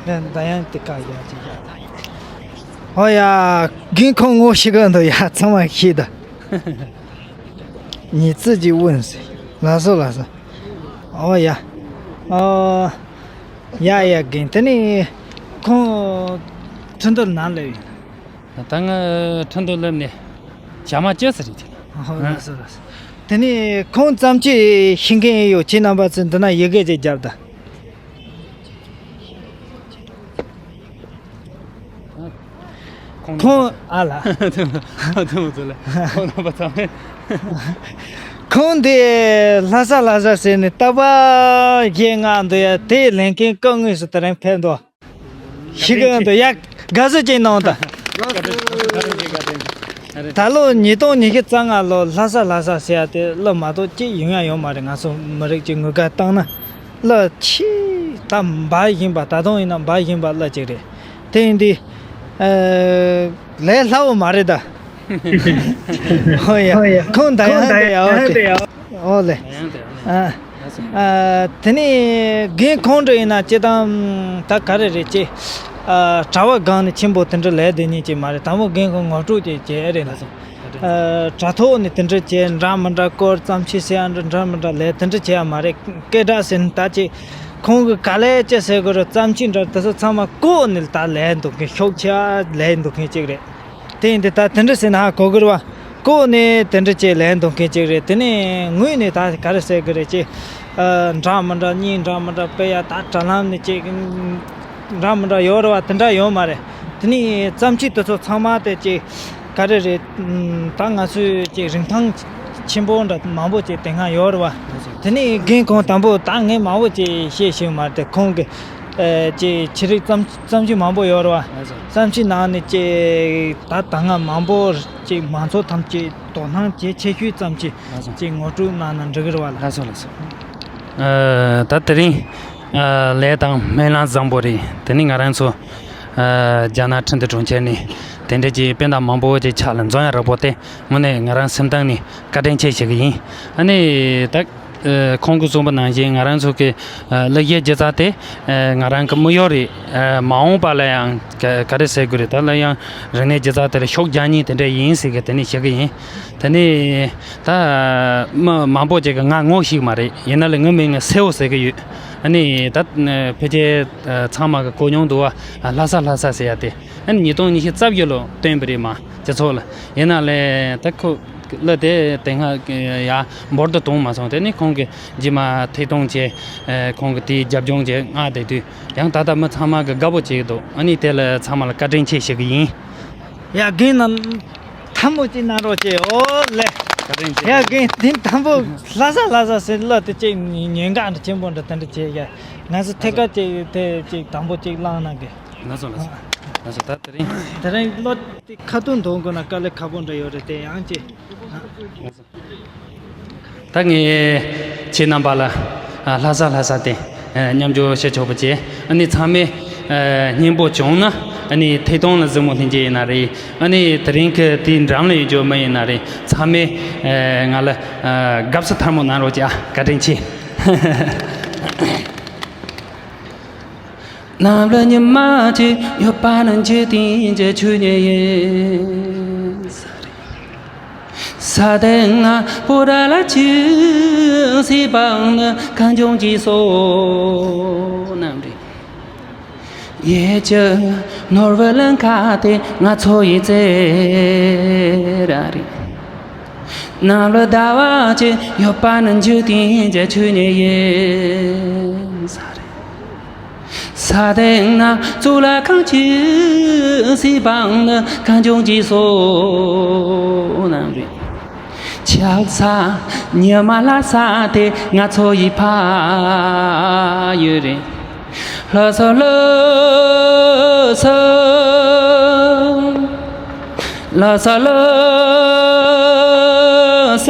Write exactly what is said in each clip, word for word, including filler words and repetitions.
ད་ཡང་དེ་ཀ་ཡ་ཅིག་ཡ། ཨོ་ཡ། རྒན་ཁོང་ངོ་ཤེས་གི་འདུག་ཡ། ཚང་མ་ཤེས་ད། ཉི་ཚེ་གཅིག་དབེན་སོང་། ལགས་སོ་ལགས་སོ། ཨོ་ཡ། ཨོ། ཡ་ཡ་རྒན། དེ་ནས་ཁོང་ཁྲིན་ཏུའུ་ནང་སླེབས་ཡིན། ད་ང་ཁྲིན་ཏུའུ་སླེབས་ནས་ཞག་མ་བཅུ་ཙམ་རེད་དེ། ཨོ་ལགས་སོ་ལགས་སོ། དེ་ནས་ཁོང་བརྩམས་ཆོས་ཤེས་མཁན་ཡོད། ཁྱེད་རྣམ་པ་ཚོས་འདི་ན་ཡི་གེ་ཅིག་རྒྱབ་དང་། ཁོང་ཁོང་ཨ་ལ། ཐུ་མོ་ཚོ་ལ་ཁོང་རྣམ་པ་ཚང་མས། ཁོང་འདི་ལྷ་ས་ལྷ་ས་ཟེར་ནས་རྟ་པ་བཞེས་ང་འདུག་ཡ། དེ་ལེན་མཁན་སྐུ་དངོས་སུ་དེ་རིང་ཕེབས་འདུག་ཤི་གི་འདུག་ཡ། དགའ་བསུ་ཅིག་གནང་དང་། ད་ལོ་ཉིས་སྟོང་ཉི་ཤུ་རྩ་ལྔ་ལོ་ལྷ་ས་ལྷ་ས་ཟེར་ཡ་དེ་གླུ་མ་གཏོགས་ཅི་ཡོང་ཡ་ཡོད་མ་རེད། ང་ཚོ་མི་རིགས་ཀྱི་ངོས་ཀ་བཏང་ན། གླུ་ཆེས་ད་འབའ་ཞིག་ཡིན་པ། ད་དུང་ཡིན་ན་འབའ་ཞིག་ཡིན་པ་གླུ་ཅིག་རེད། དེ་ཡིན་དུས། ཨ། ལས་སླ་བོ་མ་རེད་ད། ཨོ་ཡ། ཁོང་ད་ཡང་དེ་ཡ། ཨོ་ལེ། ཨ། ཨ། དེ་ནས་རྒན་ཁོང་འདྲ་ཡིན་ན་སྤྱིར་བཏང་ད་ག་རེ་རེད་ཅེ། ཨ། གྲྭ་བ་སྒང་ནས་ཆེན་པོ་དེ་འདྲ་ལས་དེ་ཉིད་ཅིག་མ་རེད། དང་པོ་རྒན་ཁོང་ངོ་སྤྲོད་ཅིག་བྱས་རེད་ལ། ཨ། དྲ་ཐོག་ནས་དེ་འདྲ་བྱས་འདྲ་མི་འདྲ་སྐོར་བརྩམས་ཆོས་ཟེར་ཡ་འདྲ་འདྲ་མི་འདྲ་ལས་དེ་འདྲ་བྱས་ཡ་མ་རེད། སྐད་གྲགས་ཟེར་ན་ད་ཅིག་ཁོང་གི་ག་ལས་ཅི་ཟེར་དགོས་རེད། བརྩམས་ཆོས་འདྲ་དེ་ཚོ་ཚང་མ་བཀོད་ནས་ད་ལས་འདུག་མཁན། ཤུགས་ཆེ་ལས་འདུག་མཁན་ཅིག་རེད། དེ་ཡིན་དུས་ད་དེ་འདྲ་ཟེར་ན་ཧ་གོ་གི་རེད་བ། བཀོད་ནས་དེ་འདྲ་ཅིག་ལས་འདུག་མཁན་ཅིག་རེད། དེ་ནས་ངོས་ནས་ད་ག་རེ་ཟེར་དགོས་རེད་ཅེ། ཨ། འདྲ་མི་འདྲ་གཉིས་འདྲ་མི་འདྲ་སྤེལ་ཡ། ད་དྲ་ལམ་ནས་ཅིག་འདྲ་མི་འདྲ་ཡོད་རེད་བ། དེ་འདྲ་ཡོད་མ་རེད། དེ་ནས་བརྩམས་ཆོས་དེ་ཚོ་ཚང་མ་དེ་ཅིག་ག་རེ་རེད། ད་ང་ཚོས་ཅིག་རིན་ཐང་ཆེན་པོ་འདྲ་མང་པོ་ཅིག་དེ་སྔ་ཡོད་རེད་བ། དེ་ནས་རྒན་ཁོང་དང་པོ་ད་ངས་མང་པོ་ཅིག་བཤད་ཤེས་མ་རེད་དེ། ཁོང་གི་ཨ། ཅིག་ཆོས་རིག་བརྩམས་བརྩམས་ཆོས་མང་པོ་ཡོད་རེད་བ། བརྩམས་ཆོས་ནང་ནས་ཅིག་ད་ད་སྔ་མང་པོ་ཅིག་མང་ཚོགས་ཐམས་ཅད་དོ་སྣང་བྱེད་ཆེ་ཤོས་བརྩམས་ཆོས་ཅིག་ངོ་སྤྲོད་གནང་ན་འགྲིག་གི་རེད་བ་ལགས། ལགས་སོ་ལགས་སོ། ཨ། ད་དེ་རིང་ཨ་ལས་དང་སྨོན་ལམ་བཟང་པོ་རེད། དེ་ནི་ང་རང་ཚོ་ཨ་རྒྱ་ནག་ཁྲིན་ཏུའུ་གྲོང་ཁྱེར་ནས་དེ་འདྲ་གྱི་དཔེ་འདྲ་མང་པོ་ཅིག་ཆ་ལ་འཛོམས་ཡ་རག་པོ་དེ་དངོས་གནས་ང་རང་སེམས་གཏིང་ནས་བཀའ་དྲིན་ཆེ་ཞུ་གི་ཡིན། ཨ་ནི་ད་ཨ་ཁོང་གིས་གསུངས་པ་ནང་བཞིན་ང་རང་ཚོ་གི་ཨ་གླུ་གཞས་སྒྱུ་རྩལ་དེ་ཨ་ང་རང་གི་དམིགས་ཡུལ་རེད། ཨ་མ་འོངས་པ་ལ་ཡང་ག་ག་རེ་ཟེར་དགོས་རེད། ད་སླར་ཡང་རིག་གནས་སྒྱུ་རྩལ་དེ་ལ་ཤུགས་རྒྱག་མཁན་དེ་འདྲ་ཡིན་ཟེར་གི་དེ་ནས་ཞུ་གི་ཡིན། དེ་ནས་ད་མི་མང་པོ་ཅིག་གིས་ང་ངོ་ཤེས་ཀྱི་མ་རེད། ཡིན་ན་ལས་ངའི་མིང་ལ་སེའུ་ཟེར་གི་ཡོད། ཨ་ནི་ད་ཕལ་ཆེར་ཚང་མ་གིས་གོ་མྱོང་འདུག་བ། ལྷ་ས་ལྷ་ས་ཟེར་ཡ་དེ། ཨ་ནི་ཉིས་སྟོང་ཉི་ཤུ་རྩ་བརྒྱད་ལོ་བཏོན་པ་རེད་མ་སྤྱི་ཚོགས་ལ། ཡིན་ན་ལས་ད་ཁོ་གླུ་དེ་དེ་སྔ་ཡ་འབོར་དུ་གཏོང་མ་སོང་། དེ་ནས་ཁོང་གིས་རྗེས་མ་ཐད་གཏོང་བྱས། ཁོང་གིས་དེའི་རྒྱབ་ལྗོངས་བྱས་མངགས་བསྡད་དུས་ཡང་ད་ལྟ་མི་ཚང་མ་གིས་དགའ་པོ་བྱེད་ཀྱི་འདུག་ཨ་ནི་དེ་ལ་ཚང་མ་ལ་བཀའ་དྲིན་ཆེ་ཞུ་གི་ཡིན། ཡ་རྒན་ནམ་དང་པོ་ཅིག་གནང་རོགས་བྱེད། ཨོ་ལེ། བཀའ་དྲིན་ཆེ། ཡ་རྒན་དེ་དང་པོ་ལྷ་ས་ལྷ་ས་ཟེར་གླུ་དེ་ཅིག་ཉེན་ཁ་འདྲ་ཆེན་པོ་འདྲ་དེ་འདྲ་བྱས། ཡ་ང་ཚོ་ཐད་ཀར་ཅིག་དེ་ཅིག་དང་པོ་ཅིག་བླངས་གནང་གི། ལགས་སོ་ལགས་སོ། ལགས་སོ། ད་དེ་རིང་། དེ་རིང་གླུ་དེ་ཁ་ཐུག་འདོན་དགོས་ན་དཀའ་ལས་ཁག་པོ་འདྲ་ཡོད་རེད། དེ་ཡང་ཅིག་ད་ངས་ཁྱེད་རྣམ་པ་ལ་ཨ་ལྷ་ས་ལྷ་ས་དེ་ཨ་མཉམ་འཇོག་བྱེད་ཆོག་པ་བྱས། ཨ་ནི་ཚང་མས་ཨ་སྙན་པོ་བྱུང་ན་ཨ་ནི་ཐད་གཏོང་ལ་གཟིགས་མོ་ལྷན་རྒྱས་ཡིན་ན་རེད། ཨ་ནི་དེ་རིང་གི་དེའི་འགྲམ་ལ་ཡོད་རྒྱུ་མི་ཡིན་ན་རེད། ཚང་མས་ཨ་ང་ལ་ཨ་དགའ་བསུ་ཐལ་མོ་གནང་རོགས་གྱིས། ཨ་བཀའ་དྲིན་ཆེ། ནམ་ལ་ཉི་མ་གཅིག་ཡོད་པ་ན་འཇིག་རྟེན་གྱི་ཆོས་ཉིད་ཡིན་ས་རེད། ས་སྟེང་ན་བོད་ར་ལ་ཆུ་སྲིད་པའང་ནི་གངས་ལྗོངས་ཀྱི་སོ་ནམ་རེད། ཡིད་ཀྱི་ནོར་བུ་ལ་མཁའ་དེ་ང་ཚོ་ཡི་རྩེ་ར་རེད། ནམ་ལ་ཟླ་བ་གཅིག་ཡོད་པ་ན་འཇིག་རྟེན་གྱི་ཆོས་ཉིད་ཡིན་ས་རེད། ས་སྟེང་ན་གཙུག་ལག་ཁང་གཅིག་སྲིད་པའང་ནི་གངས་ལྗོངས་ཀྱི་སོ་ནམ་རེད། ཆགས་ས་ཉི་མ་ལྷ་ས་དེ་ང་ཚོ་ཡི་ཕ་ཡུལ་རེད། ལྷ་ས་ལྷ་ས། ལྷ་ས་ལྷ་ས།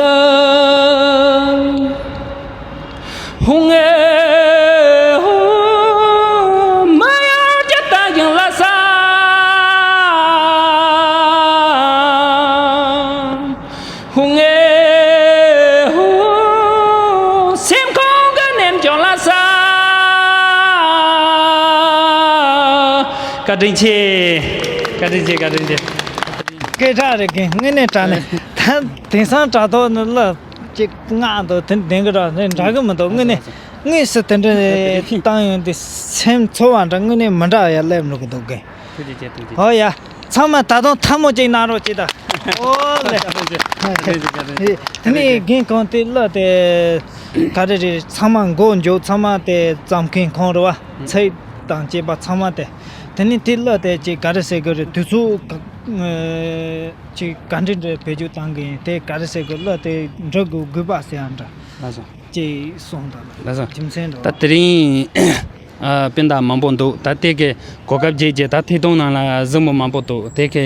ཧུང་ཨེ་ཧུ། མ་ཡར་རྒྱ་ད་ཡང་ལྷ་ས། ཧུང་ཨེ་ཧུ། བཀའ་དྲིན་ཆེ། བཀའ་དྲིན་ཆེ། བཀའ་དྲིན་ཆེ། སྐད་གྲགས་རེད་གི། དངོས་གནས་དྲག་ནས་ད་དེང་སང་དྲ་ཐོག་ནས་གླུ་ཅིག་ངག་འདུག་དེ་འདེང་གི་ར་ནས་འདྲ་གི་མི་འདུག་དངོས་གནས་དངོས་སུ་དེ་འདྲ་བཏང་ཡོང་དུས་སེམས་ཚོར་བ་འདྲ་དངོས་གནས་མི་འདྲ་ཡ་སླེབས་འགྲོ་གི་འདུག་གི། ཐུགས་རྗེ་ཆེ། ཐུགས་རྗེ་ཆེ། ཨོ་ཡ། ཚང་མ་ད་དུང་ཐལ་མོ་ཅིག་གནང་རོགས་གྱིས་ད། ཨོ་ལེ། ཐུགས་རྗེ་ཆེ། ཐུགས་རྗེ་ཆེ། དེ་ནས་རྒན་ཁོང་དེ་གླུ་དེ་ག་རེ་རེད། ཚང་མ་མགོ་མཇུག་ཚང་མ་དེ་བརྩམས་མཁན་ཁོང་རེད་བ། ཚིག་དང་བཅས་པ་ཚང་མ་དེ། དེ་ནས་དེ་གླུ་དེ་ཅིག་ག་རེ་ཟེར་དགོས་རེད། དུས་ཚོད་ག་ཨ་ཅིག་ག་འདྲ་འདྲ་བེད་སྤྱོད་བཏང་གི་ཡིན། དེ་ག་རེ་ཟེར་དགོས། གླུ་དེ་འབྲི་དགོས་དགོས་པ་ཟེར་ཡ་འདྲ། ལགས་སོ། ཅེས་གསུངས་དང་། ལགས་སོ། རྒྱུ་མཚན་འདྲ་བ། ད་དེ་རིང་ཨ་སྤུན་ཟླ་མང་པོ་འདུག་ད་དེ་གི་གོ་སྐབས་བརྒྱུད་བྱས། ད་ཐད་གཏོང་ནང་ལ་གཟིགས་མོ་མང་པོ་འདུག་དེ་གི་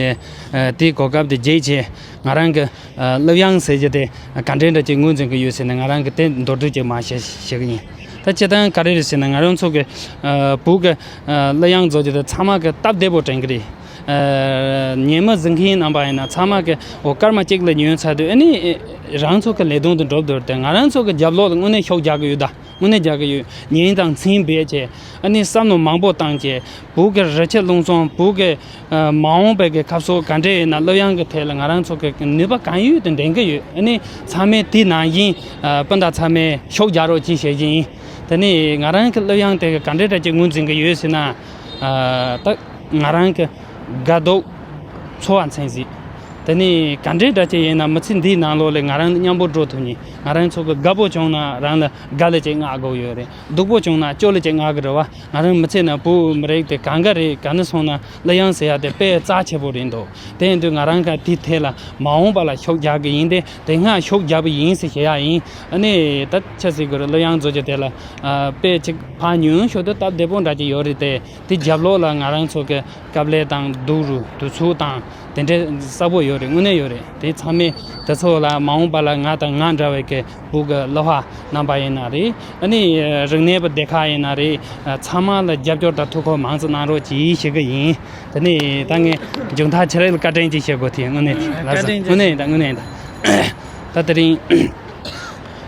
ཨ་དེའི་གོ་སྐབས་དེ་བརྒྱུད་བྱས། ང་རང་གི་ཨ་གླུ་དབྱངས་ཟེར་རྒྱུ་དེ་ག་འདྲའི་འདྲ་ཅིག་ངོས་འཛིན་གི་ཡོད་ཟེར་ནས་ང་རང་གི་དེ་མདོར་བསྡུས་ཅིག་མར་བཤད་བཤད་གི་ཡིན། ད་སྤྱིར་བཏང་ག་རེ་རེད་ཟེར་ན། ང་རང་ཚོ་གི་ཨ་བོད་གི་ཨ་གླུ་དབྱངས་བཟོ་རྒྱུ་དེ་ཚང་མ་གི་སྟབས་བདེ་པོ་དྲན་གི་རེད། ཨ་ཉན་མི་གཟིགས་མཁན་རྣམ་པ་ཡིན་ན་ཚང་མ་གི་འོ་སྐར་མ་གཅིག་ལ་ཉན་ཚར་དུས་ཨ་ནི་རང་ཚོ་གི་ལས་དོན་དུ་འགྲོ་འདོད་དེ། ང་རང་ཚོ་གི་རྒྱབ་ལོགས་ལ་དངོས་གནས་ཤུགས་རྒྱག་གི་ཡོད་ད། དངོས་གནས་རྒྱག་གི་ཡོད། ཉན་དང་མཚན་བེད་བྱས། ཨ་ནི་བསམ་བློ་མང་པོ་བཏང་བྱས། བོད་ཀྱི་རི་ཆུ་ཀླུང་གསུམ། བོད་ཀྱི་ཨ་མ་འོངས་པའི་གི་ཁ་ཕྱོགས་ག་འདྲ་ཡིན་ན། གླུ་དབྱངས་ཀྱི་ཐད་ལ་ང་རང་ཚོ་གི་ནུས་པ་གང་ཡོད་དུ་འདོན་གི་ཡོད། ཨ་ནི་ཚང་མས་དེ་ནང་བཞིན་ཨ་སྤུན་ཟླ་ཚང་མས་ཤུགས་རྒྱག་རོགས་གྱིས་ཞེས་བཞིན་ཡིན། དེ་ནས་ང་རང་གི་གླུ་དབྱངས་དེ་གི་ག་འདྲ་འདྲ་ཅིག་ངོས་འཛིན་གི་ཡོད་ཟེར་ན། ཨ་ད་ང་རང་གི་དགའ་སྡུག་ཚོར་བ་མཚོན་གཟིགས། དེ་ནས་ག་འདྲའི་འདྲ་ཅིག་ཡིན་ན་མི་ཚེ་འདིའི་ནང་ལོགས་ལ་ང་རང་མཉམ་པོ་འགྲོ་ཐུབ་ནས། ང་རང་ཚོ་གི་དགའ་པོ་བྱུང་ན་རང་ལ་དགའ་ལ་ཅིག་མངགས་དགོས་ཡོད་རེད། སྡུག་པོ་བྱུང་ན་སྐྱོ་ལ་ཅིག་མངགས་གི་རེད་བ། ང་རང་མི་ཚེ་ནང་བོད་མི་རིགས་དེ་གང་ག་རེད། ག་ནས་སོང་ན་གླུ་དབྱངས་ཟེར་ཡ་དེ་དཔེ་རྩ་ཆེ་པོ་རེད་འདུག་དེ་ཡིན་དུས་ང་རང་ག་དེའི་ཐད་ལ་མ་འོངས་པ་ལ་ཤུགས་རྒྱག་གི་ཡིན་ཏེ། དེ་སྔ་ཤུགས་རྒྱག་པ་ཡིན་ཟེར་བཤད་ཡ་ཡིན། ཨ་ནི་ད་ཆ་ཟིག་གི་རུ་གླུ་དབྱངས་བཟོ་རྒྱུ་དེ་ལ་ཨ་དཔེ་ཅིག་ཕར་ཉུང་ཤོས་དུ་སྟབས་བདེ་པོ་འདྲ་ཅིག་ཡོད་རེད་དེ། དེ་རྒྱབ་ལོགས་ལ་ང་རང་ཚོ་གི་དཀའ་ལས་དང་སྡུག་རུས་དུས་ཚོད་དང་དེ་འདྲའི་གསལ་པོ་ཡོད་རེད། དངོས་གནས་ཡོད་རེད། དེ་ཚང་མས་དེ་ཚོ་ལ་མ་འོངས་པ་ལ་ང་དང་ང་འདྲ་བའི་གི་བོད་གི་གླུ་བ་རྣམ་པ་ཡིན་ན་རེད། ཨ་ནི་རིག་གནས་པ་སྡེ་ཁག་ཡིན་ན་རེད། ཚང་མ་ལ་རྒྱབ་སྐྱོར་དང་ཐུགས་ཁུར་མང་ཙམ་གནང་རོགས་གྱིས་ཞུ་གི་ཡིན། དེ་ནས་ད་ངས་མཇུག་མཐར་ཁྱེད་རང་ལ་བཀའ་དྲིན་ཅིག་ཞུ་དགོས་ཐལ། དངོས་གནས་ལགས་སོ། བཀའ་དྲིན་ཆེ། དངོས་གནས་ཡིན་ད། དངོས་གནས་ཡིན་ད། ད་དེ་རིང་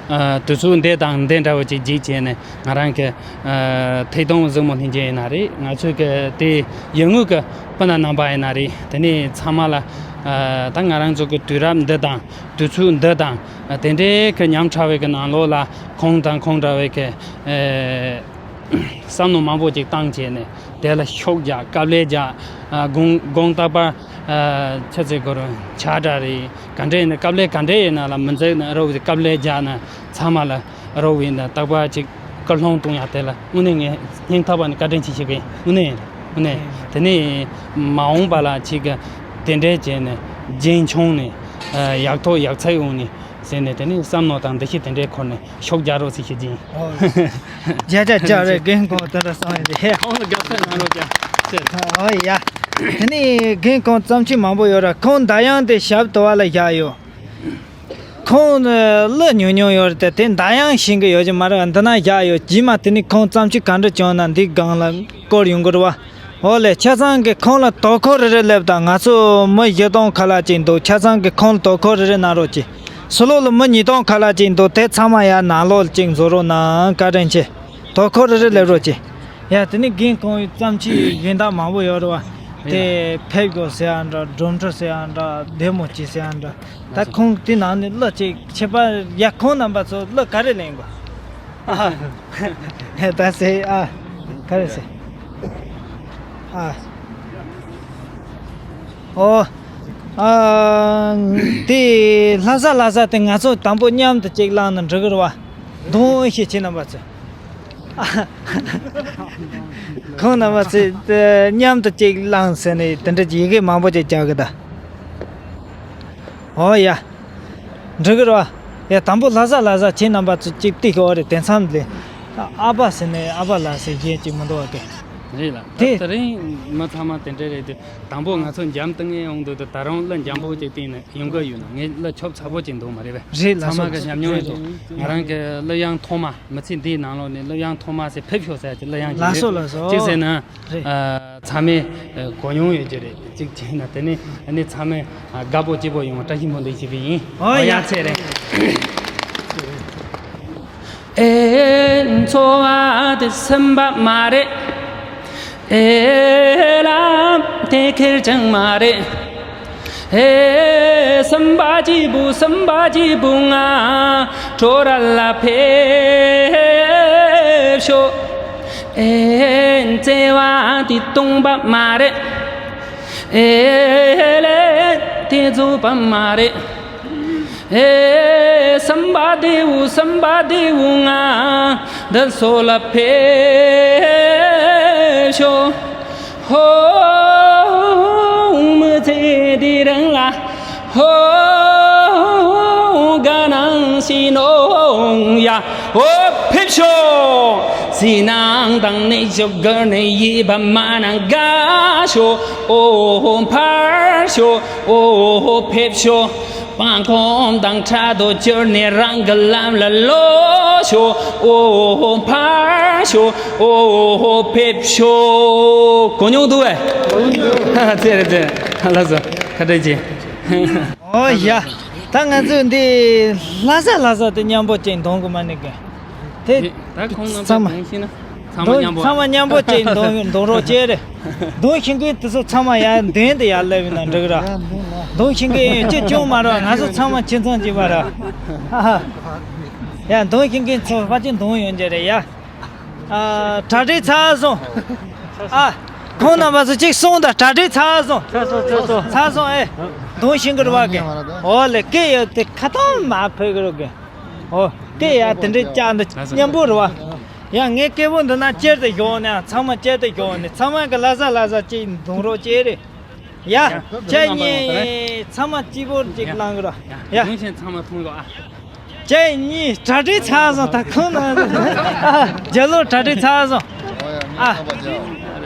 ཨ་དུས་ཚོད་འདི་དང་འདི་འདྲ་བོ་ཅིག་བརྒྱུད་བྱས་ནས་ང་རང་གི་ཨ་ཐད་གཏོང་གཟིགས་མོ་ལྷན་རྒྱས་ཡིན་ན་རེད། ང་ཚོའི་གི་དེ་ཡུལ་དངོས་ཀྱི་སྤུན་ཟླ་རྣམ་པ་ཡིན་ན་རེད། དེ་ནས་ཚང་མ་ལ་ཨ་ད་ང་རང་ཚོ་གི་དུས་རབས་འདི་དང་དུས་ཚོད་འདི་དང་ཨ་དེ་འདྲའི་གི་ཉམ་ཕྲ་བའི་གི་ནང་ལོགས་ལ་ཁོང་དང་ཁོང་འདྲ་བའི་གི་ཨ་བསམ་བློ་མང་པོ་ཅིག་བཏང་བྱས་ནས་དེ་ལ་ཤུགས་རྒྱག་དཀའ་ལས་རྒྱག་ཨ་དགོངས་དགོངས་དག་པ་ཨ་ཆ་ཚིག་གོ་རུ་ཆ་འདྲ་རེད། ག་འདྲ་ཡིན་ན་དཀའ་ལས་ག་འདྲ་ཡིན་ན་ལ་མི་འཛེགས་ན་རོགས་ཀྱི་དཀའ་ལས་རྒྱག་ན་ཚང་མ་ལ་རོགས་ཡིན་ན་རྟག་པར་ཅིག་སྐུལ་སློང་གཏོང་ཡ་དེ་ལ་དངོས་གནས་ངས་སྙིང་ཐག་པ་ནས་བཀའ་དྲིན་ཆེ་ཞུ་གི་ཡིན། དངོས་གནས་ཡིན། དངོས་གནས་དེ་ནས་མ་འོངས་པ་ལ་ཅིག་གི་དེ་འདྲའི་བྱས་ནས་རྒྱུན་འཁྱོངས་ནས་ཨ་ཡག་ཐོག་ཡག་ཚད་ཡོང་ནས་ཟེར་ནས་དེ་ནས་བསམ་མནོ་དང་འདུ་ཤེས་དེ་འདྲའི་འཁོར་ནས་ཤུགས་རྒྱག་རོགས་ཟེར་ཞུ་རྒྱུ་ཡིན། ཨོ། བརྒྱ་ཆ་བརྒྱ་རེད། རྒན་ཁོང་དེ་འདྲ་གསུངས་ཡོད་དེ། ཁོང་ལ་དགའ་བསུ་གནང་རོགས་བྱ། ཨོ་ཡ། དེ་ནས་རྒན་ཁོང་བརྩམས་ཆོས་མང་པོ་ཡོད་ར། ཁོང་མདའ་དབྱངས་དེ་ཞབས་དོ་བ་ལ་བཞག་ཡོད། ཁོང་ནི་གླུ་ཉུང་ཉུང་ཡོད་རེད་དེ། དེ་མདའ་དབྱངས་ཤེས་ཀྱི་ཡོད་ཀྱི་མ་རེད། འདི་ན་བཞག་ཡོད། རྗེས་མ་དེ་ནས་ཁོང་བརྩམས་ཆོས་ག་འདྲ་བྱུང་ན་འདི་སྒང་ལ་བསྐོར་ཡོང་གི་རེད་བ། འོ་ལེ། ཆ་ཚང་གི་ཁོང་ལ་དོ་ཁུར་རེ་རེ་སླེབས་དང་། ང་ཚོ་མི་བཞི་སྟོང་ཁ་ལག་ཅིག་འདུག་ཆ་ཚང་གི་ཁོང་ལ་དོ་ཁུར་རེ་རེ་གནང་རོགས་གྱིས། ཕྱི་ལོགས་ལ་མི་ཉིས་སྟོང་ཁ་ལག་ཅིག་འདུག་དེ་ཚང་མ་ཡར་ནང་ལོགས་ལ་ཅིག་འཛུལ་རོགས་གནང་། བཀའ་དྲིན་ཆེ། དོ་ཁུར་རེ་རེ་སླེབས་རོགས་གྱིས། ཡ། དེ་ནས་རྒན་ཁོང་གི་བརྩམས་ཆོས་གཞན་དག་མང་པོ་ཡོད་རེད་བ། དེ་ཕེབས་དགོས་ཟེར་ཡ་འདྲ། སྒྲུབ་འཕྲིན་ཟེར་ཡ་འདྲ། བདེ་མོ་བྱེད་ཟེར་ཡ་འདྲ། ད་ཁོང་དེ་ནང་ནས་གླུ་ཅིག་ཁྱད་པར། ཡ། ཁོང་རྣམ་པ་ཚོ་གླུ་ག་རེ་ལེན་དགོས། ཨ། ད་ཟེར། ཨ། ག་རེ་ཟེར། ཨ། ཨོ། ཨ། དེ་ལྷ་ས་ལྷ་ས་དེ་ང་ཚོ་དང་པོ་མཉམ་དུ་ཅིག་བླངས་ན་འགྲིག་གི་རེད་བ། གདོང་ཤེས་ཁྱེད་རྣམ་པ་ཚོ། ཨ། ཁོང་རྣམ་པ་ཚོས་མཉམ་དུ་ཅིག་བླངས་ཟེར་ནས་དེ་འདྲ་ཡི་གེ་མང་པོ་ཅིག་རྒྱག་གི་ད། ཨོ་ཡ། འགྲིག་གི་རེད་བ། ཡ། དང་པོ་ལྷ་ས་ལྷ་ས་ཁྱེད་རྣམ་པ་ཚོ་ཅིག་ལྟོས་ཤིག། ཨོ་རེད། དེ་མཚམས་ལས་ཨ་ཕ་ཟེར་ནས་ཨ་ཕ་ལགས་ཟེར་མཁན་ཅིག་མི་འདུག་བ་གི། རེད་ལ། དེ་དེ་རིང་མི་ཚང་མ་དེ་འདྲ་རེད་དུས། དང་པོ་ང་ཚོ་འཇམ་ཐིང་ངེ་ཡོང་དུས་དེ་ད་རུང་གླུ་འཇམ་པོ་ཅིག་བཏིང་ནས་ཡོང་གི་ཡོད་ན། ངས་གླུ་ཆོབ་ཚ་པོ་ཅིག་འདུག་མ་རེད་པས། རེད་ལ། ཚང་མ་གི་ཉམས་མྱོང་ཡོད་དུས། ང་རང་གི་གླུ་དབྱངས་ཐོག་མ་མི་ཚེ་འདིའི་ནང་ལོགས་ནས་གླུ་དབྱངས་ཐོག་མ་ཟེར་ཕེབས་ཤོག་ཟེར་གྱི་གླུ་དབྱངས་ཅིག་ལགས་སོ་ཡོད། ལགས་སོ། ཅིག་ཟེར་ན། རེད། ཨ། ཚང་མས་ཨ་གོ་མྱོང་ཡོད་ཀྱི་རེད། གཅིག་བྱས་ན་དེ་ནས་ཨ་ནི་ཚང་མས་ཨ་དགའ་པོ་སྐྱིད་པོ་ཡོང་བ་བཀྲ་ཤིས་སྨོན་འདུན་ཞུ་གི་ཡིན། ཨོ་ཨོ་ཡ། ཡ། ཚེ་རིང་། ཨེ། འཚོ་བ་དེ་སེམས་པ་མ་རེད། ཨེ་ལ་དེ་ཁེར་ཅང་མ་རེད། ཨེ་སམ་པ་ཅི་བུ་སམ་པ་ཅི་བུ་ང་ཁྲོ་ར་ལ་ཕེབས་ཤོག་ཨེ་བརྩེ་བ་དེ་སྟོང་པ་མ་རེད། ཨེ་ལེ་དེ་རྫོགས་པ་མ་རེད། ཨེ་སམ་པ་དེ་བུ་སམ་པ་དེ་བུ་ང་འདི་སོ་ལ་ཕེབས་ཤོག་ཧོ་མི་ཚེ་འདི་རིང་ལ་ཧོ་དགའ་སྣང་ཞིག་ནོ་ཡ། ཧོ་ཕེབས་ཤོག་སི་ནང་དང་ནས་ཞོག་གར་ནས་ཡིད་པ་མ་ནང་དགའ་ཤོག་ཨོ་ཧོ་ཕར་ཤོག་ཨོ་ཧོ་ཕེབས་ཤོག་སྤང་ཁོམ་དང་ཕྲག་དོག་བཅོལ་ནས་རང་གི་ལམ་ལ་ལོག་ཤོག་ཨོ་ཧོ་ཕར་ཤོག་ཨོ་ཧོ་ཕེབས་ཤོག་གོ་མྱོང་འདུག་བས། ཚེ་རེ་ཚེ་ལ་སོ་ཁ་བྲལ་གྱིས། ཨོ་ཡ། ད་ང་ཚོས་འདི་ལྷ་ས་ལྷ་ས་དེ་མཉམ་པོ་ཅིག་འདོན་གི་མ་ནི་གི། དེ་ད་ཁོང་རྣམ་པས་ཚང་མ་གོང་ཤེས་ན། ཚང་མ་མཉམ་པོ། ཚང་མ་མཉམ་པོ་ཅིག་འདོན་འདོན་རོགས་བྱེད་རེ། འདོན་ཤེས་མཁན་དེ་ཚོ་ཚང་མ་ཡར་མདུན་དུ་ཡར་སླེབས་ཡིན་ན་འགྲིག་ར། འདོན་ཤེས་མཁན་ཡོད་ཅི་ཅུང་མ་ར་ང་ཚོ་ཚང་མ་ཁྱིམ་ཚང་གཅིག་པ་ར། ཡ་འདོན་ཤེས་མཁན་ཚོ་ཕལ་ཆེར་འདོན་ཡོང་རྒྱུ་རེད་ཡ། ཨ་གྲ་སྒྲིག་ཚར་སོང་། ཨ་ཁོང་རྣམ་པ་ཚོ་གཅིག་གསུངས་དང་གྲ་སྒྲིག་ཚར་སོང་། ཚར་སོང་། ཚར་སོང་། ཚར་སོང་ཨེ། འདོན་ཤེས་མཁན་ར་བ་གི། ཨོ་ལེ་སྐད་ཡོད་དེ་ཁ་ཏོན་མ་ཕོད་གི་རོགས་གི། ཨོ། དེ་ཡང་དེ་འདྲའི་ལྕགས་འདི་མཉམ་པོ་རེད་བ། ཡང་ངའི་སྐད་པོ་འདི་ན་ཅེར་དུ་ཞོག་ནས་ཚང་མ་ཅེར་དུ་ཞོག་ནས་ཚང་མ་གི་ལ་ཟ་ལ་ཟ་ཅིག་འདོན་རོགས་བྱེད་རེ། ཡ། ཁྱེད་གཉིས་ཚང་མ་གཅིག་པོ་ཅིག་བླང་གི་ར། ཡ། ཡ། གུང་ཆེན་ཚང་མ་མཐོང་གོ་ཨ། ཁྱེད་གཉིས་གྲ་སྒྲིག་ཚར་སོང་ད་ཁོང་ན། རྒྱ་ལོ་གྲ་སྒྲིག་ཚར་སོང་། ཨ།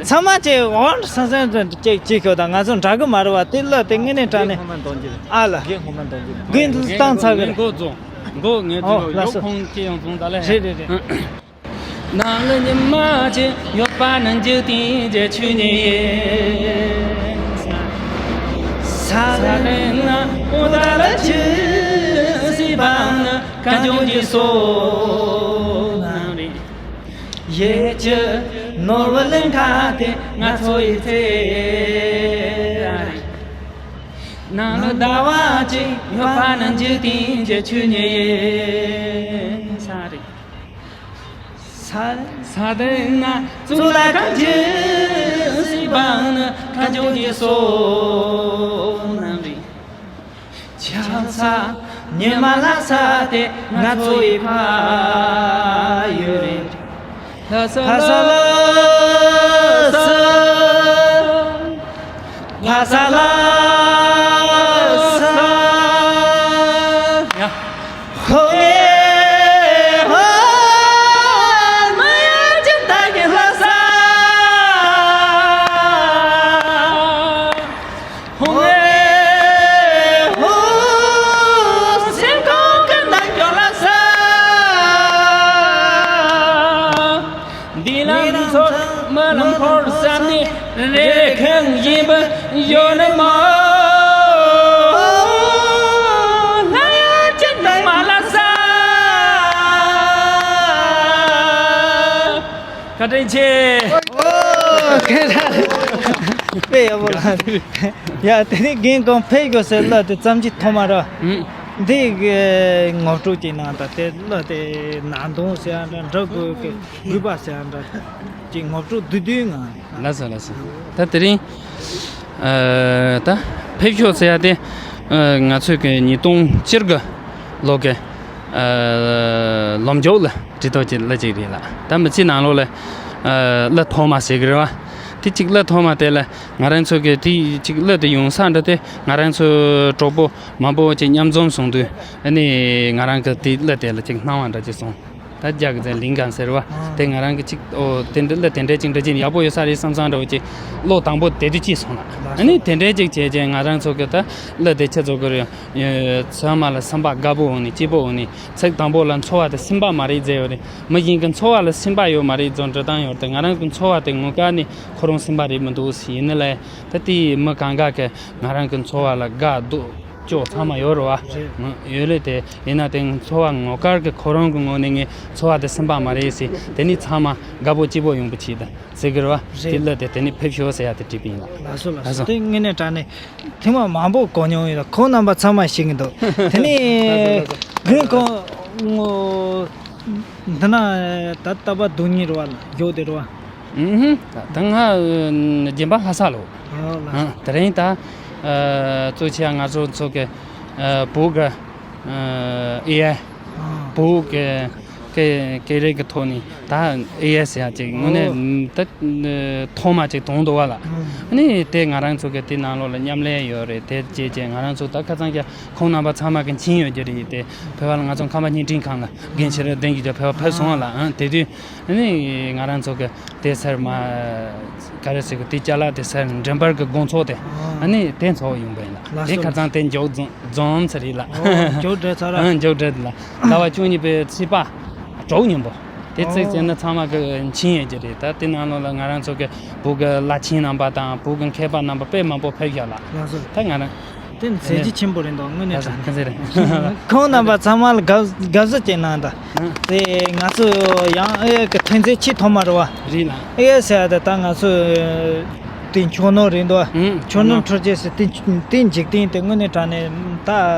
ཚང་མ་ཅིག་འོང་སང་སང་ཅིག་ཅིག་ཤོག་ད་ང་ཚོ་འདྲ་གི་མ་རེད་བ་དེ་ལ་དེ་ངས་ནས་དྲ་ནས། ཨ་ལ། དགུན་བཏང་ཚར་གི་རེད། འགོ་ལ་སོ། རེད་རེད་རེད། ནང་ལ་ཉི་མ་ཅིག་ཡོད་པ་ན་འཇིག་རྟེན་གྱི་ཆོས་ཉིད་ཡིན། ས་རེ་ན་འོ་ད་ལ་ཆུ་སྲིད་པ་ན་གང་བྱུང་གི་སོ་ནང་རེད། ཡེ་ཅི་ནོར་བུ་གླིང་ཁ་དེ་ང་ཚོ་ཡི་ཚེ་རེད། ནང་ལ་ཟླ་བ་གཅིག་ཡོད་པ་ན་འཇིག་རྟེན་གྱི་ཆོས་ཉིད་ཡིན་ས་རེད། ས་ས་དེ་ན་གཙུག་ལག་ཁང་ཆེན་སྲིད་པ་ན་ཁ་ཆུང་གི་སོ་ནམ་རེད། ཆང་ས་ཉི་མ་ལྷ་ས་དེ་ང་ཚོ་ཡི་ཕ་ཡུལ་རེད། ལྷ་ས་ལྷ་ས་ལྷ་ས་ལྷ་ས། ཧོ་ཨེ་ཧོ་མ་ཡ་ཅི་ད་གི་ལྷ་ས། ཧོ་ཨེ་ཧོ་སེམས་ཁོང་གི་ནང་གི་ལྷ་ས། འདི་ལམ་ཚོར་མ་ལམ་འཁོར་བསམ་ནི་རེ་ཁེངས་བཞིན་པ་ཡོད་ནི་མོ། ལྷ་ཡ་ཅི་ནི་མ་ལྷ་ས། བཀའ་དྲིན་ཆེ། ཨོ། ཁྱེད་རང་དཔེ་ཡག་པོ་ལ། ཡ་དེ་ནི་རྒན་གོང་ཕེབས་དགོས་ཟེར་གླུ་དེ་བརྩམས་ཆོས་ཐོག་མ་ར། ཧུམ། འདི་གི་ངོ་སྤྲོད་ཅིག་གནང་དང་དེ་གླུ་དེ་ནང་དོན་ཟེར་ཡང་འདྲ་འདྲ་དགོས་ཀི་དགོས་པ་ཟེར་ཡང་འདྲ་ཅིག་ངོ་སྤྲོད་བསྡུས་བསྡུས་ངང་། ལགས་སོ་ལགས་སོ། ད་དེ་རིང་ཨ་ད་ཕེབས་ཤོག་ཟེར་ཡ་དེ་ཨ་ང་ཚོས་ཀྱི་ཉིས་སྟོང་བཅུ་གི་ལོ་གི་ཨ་ལོ་མཇུག་ལ་འབྲི་ཐོག་ཅིག་གླུ་ཅིག་རེད་ལ། ད་མི་ཚེ་ནང་ལོགས་ལ་ཨ་གླུ་ཐོག་མ་ཟེར་གི་རེད་བ། དེ་གཅིག་གླུ་ཐོག་མ་དེ་ལ་ང་རང་ཚོ་གི་དེ་གཅིག་གླུ་དེ་ཡོང་ས་འདྲ་དེ་ང་རང་ཚོ་གྲོགས་པོ་མང་པོ་ཅིག་མཉམ་འཛོམས་སོང་དུས་ཨ་ནི་ང་རང་གི་དེ་གླུ་དེ་ལ་ཅིག་སྣང་བ་འདྲ་ཅིག་སོང་། ད་རྒྱ་གི་ཚེ་ལིང་གང་ཟེར་བ། ཨ། དེ་ང་རང་གི་ཅིག་ཨོ་དེ་འདྲ་གླུ་དེ་འདྲ་ཅིག་འདྲ་ཅིག་ཡག་པོ་ཡོད་ས་རེད་བསམ་བསམ་འདྲ་བོ་ཅིག་བློ་དང་པོ་དེ་དུས་ཅིག་སོང་ལ། ཨ་ནི་དེ་འདྲ་ཅིག་བྱས་བྱས་ང་རང་ཚོ་གི་ད་གླུ་དེ་ཁྱེད་ཚོ་གི་རེད། ཚོད་མ་ལ་སེམས་པ་དགའ་པོ་འོང་ནི་སྐྱིད་པོ་འོང་ནི་ཚིག་དང་པོ་ལ་འཚོ་བ་དེ་སེམས་པ་མ་རེད་ཟེར་ཡོད་རེད། མི་གཞན་གི་འཚོ་བ་ལ་སེམས་པ་ཡོད་མ་རེད་ཚོ་འདྲ་བཏང་ཡོད་རེད། ང་རང་གི་འཚོ་བ་དེ་དངོས་ཀ་ནི་ཁོ་རང་སེམས་པ་རེད་མི་འདུག་ཟེར་ཡིན་ནི་ལས་ད་དེ་མི་གང་ག་གི་ང་རང་གི་འཚོ་བ་ལ་དགའ་སྡུག་ཅོག་ཚང་མ་ཡོད་རེད་བ། རེད། ཡོད་ལེ་དེ་ཡིན་ན་དེ་འཚོ་བ་ངོ་དཀར་གི་ཁོ་རང་གི་ངོས་ནས་ངས་འཚོ་བ་དེ་སེམས་པ་མ་རེད་ཟེར། དེ་ནི་ཚང་མ་དགའ་པོ་སྐྱིད་པོ་ཡོང་པོ་བྱེད་ད་ཟེར་གི་རེད་བ། དེ་ལ་དེ་དེ་ནི་ཕེབས་ཤོག་ཟེར་ཡ་དེ་བྲིས་པ་ཡིན་ལ། ལགས་སོ་ལགས་སོ། དེ་དངོས་གནས་དྲང་གནས་ཐེངས་མ་མང་པོ་གོ་མྱོང་ཡོད་ལ། ཁོང་རྣམ་པ་ཚང་མ་ཤེས་ཀྱི་འདུག་དེ་ནི་རྒན་ཁོང་ངོ་འདི་ན་ད་ལྟ་བ་རྡུང་ཉིན་རེད་བ་ལ་མགྱོགས་དེ་རེད་བ། ཨུ་ཧུ། ད་ང་རྒན་པ་ལྷ་ས་ལོ། ཨོ་ལགས་སོ། དེ་རིང་ད་གཙོ་ཆེ་ང་ཚོ་ཚོ་གི་བོད་གི་ཨེ་ཨའི། བོད་གི་སྐད་སྐད་རིགས་ཀྱི་ཐོག་ནས་ད་ཨེ་ཨའི་ཟེར་ཡ་ཅིག་དངོས་གནས་ད་ཐོག་མ་ཅིག་དོན་འདུག་བ་ལ། ཨ་ནི་དེ་ང་རང་ཚོ་གི་དེ་ནང་ལོགས་ལ་མཉམ་ལས་ཡོད་རེད། དེ་རྗེས་ཀྱི་ང་རང་ཚོ་ད་ཁ་སང་ཀྱ་ཁོང་རྣམ་པ་ཚང་མ་གི་མཁྱེན་ཡོད་ཀྱི་རེད། དེ་བོད་པ་ལ་ང་ཚོ་ཁམས་པ་བརྙན་འཕྲིན་ཁང་ལ་རྒན་ཆེ་རེ་ལྡན་གྱི་ཀྱ་བོད་པ་ཕེབས་སོང་བ་ལ། ཨ་དེ་དུས་ཨ་ནི་ང་རང་ཚོ་གི་དེ་སར་མ་ག་རེ་ཟེར་གི་དེ་ཅ་ལག་དེ་སར་མགྲིན་པར་གི་དགོང་ཚོགས་དེ་ཨ་ནི་དེ་ཚོགས་ཡོང་པ་ཡིན་ལ། དེ་ཁ་སང་དེ་མཇུག་རྫོང་རྫོང་ཚེ་རིང་ལ། མཇུག་སྒྲིལ་ཚར་ར། མཇུག་སྒྲིལ་ལ་ཟླ་བ་བཅུ་གཉིས་པའི་ཚེས་པ་དྲུག་ཉིན་པོ་དེ་ཚིག་བྱས་ན་ཚང་མ་གི་མཁྱེན་ཡོད་ཀྱི་རེད། ད་དེ་ནང་ལོགས་ལ་ང་རང་ཚོ་གི་བོད་གི་བླ་ཆེན་རྣམ་པ་དང་བོད་གི་མཁས་པ་རྣམ་པ་དཔེ་མང་པོ་ཕེབས་ཤག་ལ། ད་ང་རང་དེ་མཛད་རྗེས་ཆེན་པོ་རེད་འདུག་དངོས་གནས་དྲང་གནས། ཁོང་རྣམ་པ་ཚང་མ་ལ་དགའ་དགའ་བསུ་བྱེད་གནང་དང་། དེ་ང་ཚོ་ཡང་ཨེ་གི་ཐོན་རྫས་ཆེས་ཐོག་མ་རེད་བ། རེད་ལ། ཨེ་ཟེར་ཡ་དེ་ད་ང་ཚོ་དེ་མཆོག་ནོར་རེད་འདུག་བ། མཆོག་ནོར་འཕྲུལ་ཆས་ཟེར་དེ་དེ་འཇིག་རྟེན་དེ་དངོས་གནས་དྲང་གནས་ད་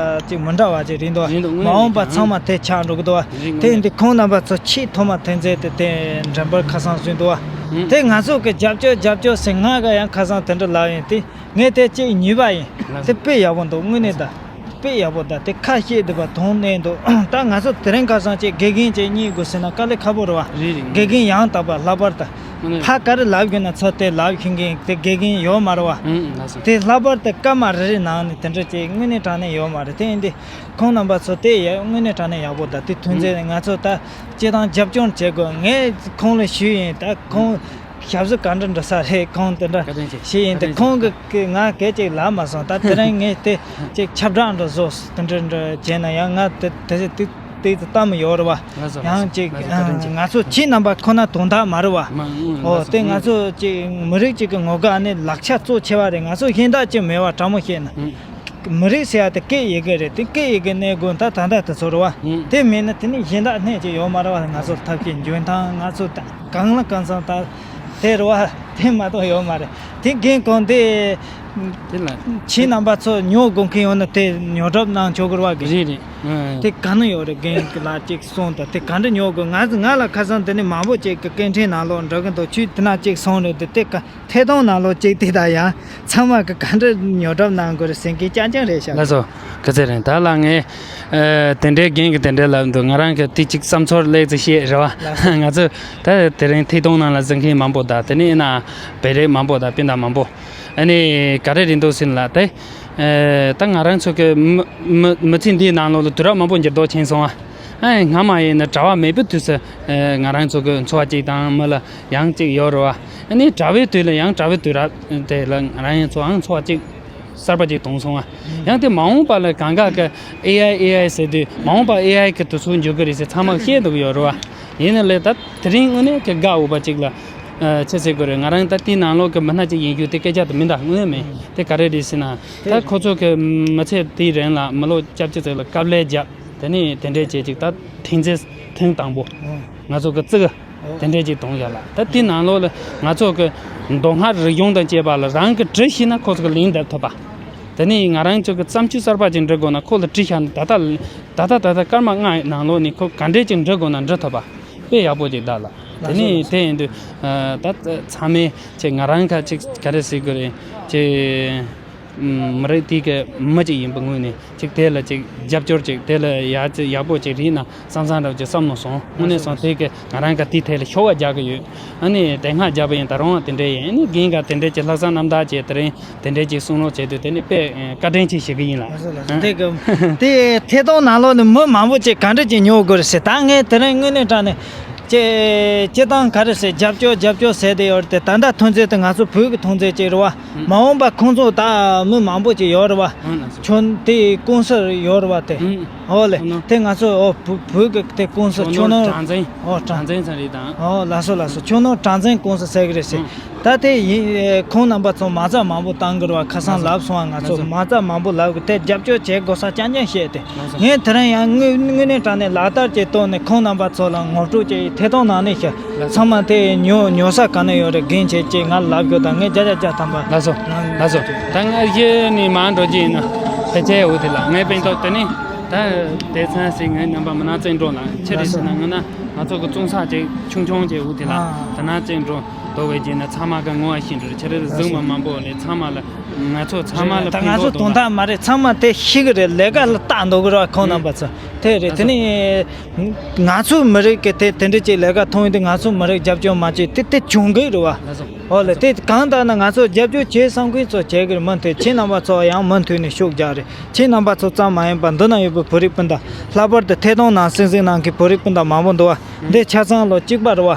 ཅིག་མི་འདྲ་བ་ཅིག་རེད་འདུག་བ། མ་འོངས་པ་ཚང་མ་དེ་ཆགས་འགྲོ་གི་འདུག་བ། དེ་འདི་ཁོང་རྣམ་པ་ཚོ་ཆེས་ཐོག་མ་ཐོན་རྫས་དེ་དེ་མགྲིན་པར་ཁ་སང་བཟོས་འདུག་བ། དེ་ང་ཚོ་གི་རྒྱབ་སྐྱོར་རྒྱབ་སྐྱོར་ཟེར་ང་ག་ཡང་ཁ་སང་དེ་འདྲ་ལབ་ཡིན་དེ། ངས་དེ་གཅིག་ཉོས་པ་ཡིན། དེ་དཔེ་ཡག་པོ་འདུག་དངོས་གནས་ད། དཔེ་ཡག་པོ་ད་དེ་ཁ་ཤས་འདུག་པ་དོན་གནད་འདུག་ད་ང་ཚོ་དེ་རིང་ཁ་སང་ཅིག་དགེ་རྒན་ཅིག་རྙེད་དགོས་ཟེར་ན་དཀའ་ལས་ཁག་པོ་རེད་བ། རེད་རེད། དགེ་རྒན་ཡང་དག་པ་ལྷག་པར་དུ། དངོས་གནས། ཕ་ག་རེ་ལབ་དགོས་ན་ཚོ་དེ་ལབ་ཤེས་མཁན་དེ་དགེ་རྒན་ཡོད་མ་རེད་བ། ཨང་ལགས་སོ། དེ་ལྷག་པར་དུ་སྐར་མ་རེ་རེ་ནང་ནས་དེ་འདྲ་ཅིག་དངོས་གནས་དྲང་གནས་ཡོད་མ་རེད། དེ་ཡིན་དུས་ཁོང་རྣམ་པ་ཚོ་དེ་ཡ་དངོས་གནས་དྲང་གནས་ཡག་པོ་ད་དེ་ཐོན་རྫས་ང་ཚོ་ད་སྤྱི་བཏང་རྒྱབ་སྐྱོར་བྱེད་དགོས། ངས་ཁོང་ལ་ཞུས་ཡིན། ད་ཁོང་ཞབས་ཞུ་ག་འདྲ་འགྲོ་ས་རེད། ཁོང་དེ་འདྲ་བཀའ་དྲིན་ཆེ། ཞུས་ཡིན། དེ་བཀའ་དྲིན་ཆེ། ཁོང་གི་གི་ང་སྐད་ཅིག་ལབ་མ་སོང་། ད་དེ་རིང་ངས་དེ་ཅིག་ཁྱབ་བསྒྲགས་འདྲ་བཟོ་དེ་འདྲ་འདྲ་བྱས་ན་ཡང་ང་དེ་དེ་དེ་དེ་གཏམ་ཡོད་རེད་བ། ལགས་སོ་ཡང་ཅིག་ལགས་སོ། བཀའ་དྲིན་ཆེ། ང་ཚོ་ཁྱེད་རྣམ་པ་ཁོ་ན་དོན་དག་མ་རེད་བ། མ་ཨོ་ལགས་སོ། དེ་ང་ཚོ་ཅིག་མི་རིགས་ཅིག་གི་ངོ་དགའ་ནི་ལག་ཆ་གཙོ་ཆེ་བ་རེད། ང་ཚོ་གཞན་དག་ཅིག་མེད་བ། དྲང་མོ་བཤད་ན། མི་རིགས་ཟེར་ཡ་དེ་སྐད་ཡི་གེ་རེད། དེ་སྐད་ཡི་གེ་གནས་དགོས་ད་ད་ལྟ་དེ་ཚོ་རེད་བ། ཨང་། དེ་མེད་ན་དེ་ནི་གཞན་དག་གནས་ཀྱི་ཡོད་མ་རེད་བ། ང་ཚོ་ཐབས་ཤེས་འཇོན་ཐང་ང་ཚོ་ད་གང་ལ་གང་འཚམ་ད་དེ་རེད་བ། དེ་མ་གཏོགས་ཡོད་མ་རེད། དེ་རྒན་གོང་དེ་དེ་ལ་ཁྱེད་རྣམ་པ་ཚོ་ཉོ་དགོས་མཁན་ཡོད་ན་དེ་ཉོ་གྲབས་གནང་ཆོག་གི་རེད་བ། རེད་རེད། ཨང་། དེ་ག་ན་ཡོད་རེད། རྒན་གི་ལ་ཅིག་གསུངས་དང་། དེ་ག་འདྲ་ཉོ་དགོས། ང་ང་ལ་ཁ་སང་དེ་ནི་མང་པོ་ཅིག་གི་སྐད་འཕྲིན་ནང་ལོགས་འགྲོ་གི་འདུག་ཁྱོད་དེ་ན་ཅིག་གསུངས་རེད། དེ་དེ་ག་ཐད་གཏོང་ནང་ལོགས་གཅིག་དེ་དང་ཡང་ཚང་མ་གི་ག་འདྲ་ཉོ་གྲབས་གནང་དགོས་རེད་ཟེར་མཁན་རྐྱང་རྐྱང་རེད་ཤག་ལགས་སོ། ག་ཚད་རེད། ད་ལ་ངས་ཨ་དེ་འདྲའི་རྒན་གྱི་དེ་འདྲའི་ལབ་འདུག་ང་རང་གི་དེ་གཅིག་བསམ་ཚོར་ལེགས་ཙི་བཤད་རེད་བ། ལགས་སོ། ང་ཚོ་ད་དེ་རིང་ཐད་གཏོང་ནང་ལ་འཛུལ་མཁན་མང་པོ་དང་། དེ་ནས་ཡིན་ན་བོད་རིགས་མང་པོ་དང་སྤུན་ཟླ་མང་པོ་ཨ་ནི་ག་རེ་རེད་འདུག་ཟེར་ན་ལ་དེ་ཨ་ད་ང་རང་ཚོ་གི་མི་མི་མི་ཚེ་འདིའི་ནང་ལོགས་ལ་དུས་རབས་མང་པོ་འགྱུར་ལྡོག་ཕྱིན་སོང་ཨ། ཨ་སྔ་མ་ཡིན་ན་གྲྭ་བ་མེད་པའི་དུས་སུ་ཨ་ང་རང་ཚོ་གི་འཚོ་བ་གཅིག་དང་མི་ལ་ཡང་གཅིག་ཡོད་རེད་བ། ཨ་ནི་གྲྭ་བའི་དུས་ལ་ཡང་གྲྭ་བའི་དུས་རབས་དེ་ལ་ང་རང་ཡང་ཚོ་ཨང་འཚོ་བ་གཅིག་གསར་པ་གཅིག་བཏང་སོང་བ། ཡང་དེ་མ་འོངས་པ་ལ་གང་ག་གི་ཨེ་ཨའི་ཨེ་ཨའི་ཟེར་དུས་མ་འོངས་པ་ཨེ་ཨའི་གི་དུས་ཚོད་འགྱུར་གི་རེད་ཟེར་ཚང་མ་བཤད་འདུག་ཡོད་རེད་བ། ཡིན་ན་ལས་ད་དེ་རིང་དངོས་གནས་ཀྱི་དགའ་འོས་པ་གཅིག་ལ་ཨ་ཆི་ཟེར་དགོས་རེད། ང་རང་ད་དེའི་ནང་ལོགས་ཀྱི་མི་སྣ་གཅིག་ཡིན་རྒྱུ་དེ་སྐད་ཆ་དེ་མིན་ད་དངོས་གནས་མེད། དེ་ག་རེ་རེད་ཟེར་ན་ད་ཁོ་ཚོ་གི་མི་ཚེ་དེའི་རིང་ལ་མི་ལོ་བཅོ་བརྒྱད་ཙམ་ལ་དཀའ་ལས་བརྒྱབ། དེ་ནས་དེ་འདྲའི་བྱས་ཅིག་ད་ཐོན་རྫས་ཐེངས་དང་པོ་ང་ཚོ་གི་བཙུགས་དེ་འདྲའི་ཅིག་གཏོང་ཡ་ལ། ད་དེ་ནང་ལོགས་ལ་ང་ཚོ་གི་མདོ་སྔགས་རིག་གཞུང་དང་བཅས་པ་ལ་རང་གི་འབྲི་ཤེས་ན་ཁོ་ཚོ་གི་ལན་འདེབས་ཐུབ་པ། དེ་ནས་ང་རང་ཚོ་གི་བརྩམས་ཆོས་གསར་པ་ཅིག་འབྲི་དགོས་ན་ཁོ་ལ་འབྲི་བཞག་ན་ད་ལྟ་ད་ལྟ་ད་ལྟ་སྐར་མ་ལྔའི་ནང་ལོགས་ནས་ཁོ་ག་འདྲས་ཅིག་འབྲི་དགོས་ན་འབྲི་ཐུབ་པ་དཔེ་ཡག་པོ་ཅིག་གདའ་ལ། དེ་ནས་དེ་ཡིན་དུས་ད་ཚང་མས་ཅིག་ང་རང་ཁ་ཅིག་ག་རེ་ཟེར་དགོས་རེད་ཅིག་མི་རིགས་དེ་གི་མི་གཅིག་ཡིན་པའི་ངོས་ནས་ཅིག་དེ་ལ་ཅིག་རྒྱབ་སྐྱོར་ཅིག་དེ་ལ་ཡག་ཅིག་ཡག་པོ་ཅིག་རེད་ན་བསམ་བསམ་འདྲ་ཅིག་བསམ་བློ་སོང་། དངོས་གནས་སོང་དེ་གི་ང་རང་ག་དེའི་ཐད་ལ་ཤོག་བ་རྒྱག་གི་ཡོད། ཨ་ནི་དེ་སྔ་རྒྱབ་པ་ཡིན་ད་རུང་དེ་འདྲས་ཡིན། ཨ་ནི་རྒན་ག་དེ་འདྲས་ཀྱི་ལྷག་བསམ་རྣམ་དག་བྱས་དེ་རིང་དེ་འདྲས་ཀྱི་གསུང་རོགས་བྱས་དུས་དེ་ནི་དཔེ་བཀའ་དྲིན་ཆེ་ཞུ་གི་ཡིན་ལ། ལགས་སོ་ལགས་སོ། དེ་གི་དེ་ཐད་གཏོང་ནང་ལོགས་ནས་མི་མང་པོ་ཅིག་ག་འདྲས་ཀྱི་ཉོ་དགོས་རེད་ཟེར། ད་ངས་དེ་རིང་དངོས་གནས་དྲང་ནས་ཅེ་ཅེ་དང་ག་རེ་ཟེར་རྒྱབ་སྐྱོར་རྒྱབ་སྐྱོར་ཟེར་དེ་ཡོད་རེད་དེ། ད་ལྟ་ཐོན་རྫས་དེ་ང་ཚོ་བོད་ཀྱི་ཐོན་རྫས་ཅིག་རེད་བ། མ་འོངས་པ་ཁོང་ཚོ་ད་མི་མང་པོ་ཅིག་ཡོད་རེད་བ། ཁྱོན་དེ་ཀུང་སི་ཡོད་རེད་བ་དེ། ཨོ་ལེ། ཨོ་ནོ། དེ་ང་ཚོ་ཨོ་བུ་བུ་གི་དེ་ཀུང་སི་ཆོས་ཆོས་ནོར་ནོར་གྲངས་འཛིན། ཨོ་གྲངས། གྲངས་འཛིན་ཚང་རེད་དང་། ཨོ་ལགས་སོ་ལགས་སོ། ཆོས་ནོར་གྲངས་འཛིན་ཀུང་སི་ཟེར་གི་རེད་ཟེར། ཨང་། ད་དེ་ཡིན་ཁོང་རྣམ་པ་ཚོ་མ་རྩ་མང་པོ་བཏང་གི་རེད་བ། ཁ་སང་ལགས་སོ། ལབ་སོང་བ། ང་ཚོ་ལགས་སོ། མ་རྩ་མང་པོ་ལབ་གི། དེ་རྒྱབ་སྐྱོར་བྱེད་དགོས་ས་རྐྱང་རྐྱང་བཤད་དེ། ལགས་སོ། ངས་དེ་རིང་ཡང་དངོས་དངོས་གནས་དྲང་གནས་ལག་བསྟར་བྱེད་ཐོག་ནས་ཁོང་རྣམ་པ་ཚོ་ལ་ངོ་སྤྲོད་བྱེད་ཡི་ཐད་གཏོང་གནང་ནས་ཤག་ལགས་སོ། ཚང་མ་དེ་ཉོ་ཉོ་ས་ག་ནས་ཡོད་རེད། རྒན་བྱེད་ཅེས་ང་ལབ་རྒྱུ་དང་། ངས་བརྒྱ་ཆ་བརྒྱ་ཐམ་པ། ལགས་སོ། ལགས་སོ། ད་ང་གཞི་ནས་མར་འགྲོ་རྒྱུ་ཡིན་ན་ཕལ་ཆེར་འོ་དེ་ལ་ངའི་སྤུན་ཟླ་དེ་ནི་ད་དེ་ཚང་ཞིག་ངའི་རྣམ་པ་མི་ནག་བཙན་འགྲོ་ལ་ཆེ་རེད་ཟེར་ན། ང་ན་ང་ཚོ་གི་བཙོང་ས་ཅིག་ཆུང་ཆུང་ཅིག་འོ་དེ་ལ། ཨ། དེ་ན་བཙན་འགྲོ་དོ་བའི་རྗེས་ན་ཚང་མ་གི་ངོ་བ་ཤེས་འགྲོ་ཆེ་རེད། གཟིགས་མ་མང་པོ་ལས་ཚང་མ་ལ་ང་ཚོ་ཚང་མ་ལ་ད་ཕན་ང་ཐོགས་ཚོ་དོན་དག་མ་རེད། ཚང་མ་དེ་ཤེས་གི་རེད། ལས་ཀ་ལ་ལྟ་འདུག་གི་ར། ཁོང་རྣམ་པ་ཚོ་དེ་རེད། དེ་ནི་ང་ཚོའི་མི་རིགས་ཀྱི་དེ་དེ་འདྲ་ཅིག་ལས་ཀ་མཐོང་ཡོང་དུས་ང་ཚོའི་མི་རིགས་རྒྱབ་སྐྱོར་མ་བྱེད་དེ་དེ་བྱུང་གི་རེད་བ། ཨོ་ལེ། དེ་གང་ལྟར་ན་ང་ཚོ་རྒྱབ་སྐྱོར་བྱེད་བསམ་མཁན་ཚོ་བྱེད་གི་རེད། མུ་མཐུད་ཁྱེད་རྣམ་པ་ཚོ་ཡང་མུ་མཐུད་ནས་ཤུགས་རྒྱག་རེད། ཁྱེད་རྣམ་པ་ཚོ་ཙམ་མ་ཡིན་པར་འདི་ན་ཡོད་པའི་བོད་རིགས་སྤུན་ཟླ། ལྷག་པར་དུ་ཐད་གཏོང་ནང་གསན་གཟིགས་གནང་མཁན་བོད་རིགས་སྤུན་ཟླ་མང་པོ་འདུག་བ། འདི་ཆ་ཚང་ལོ་གཅིག་པ་རེད་བ།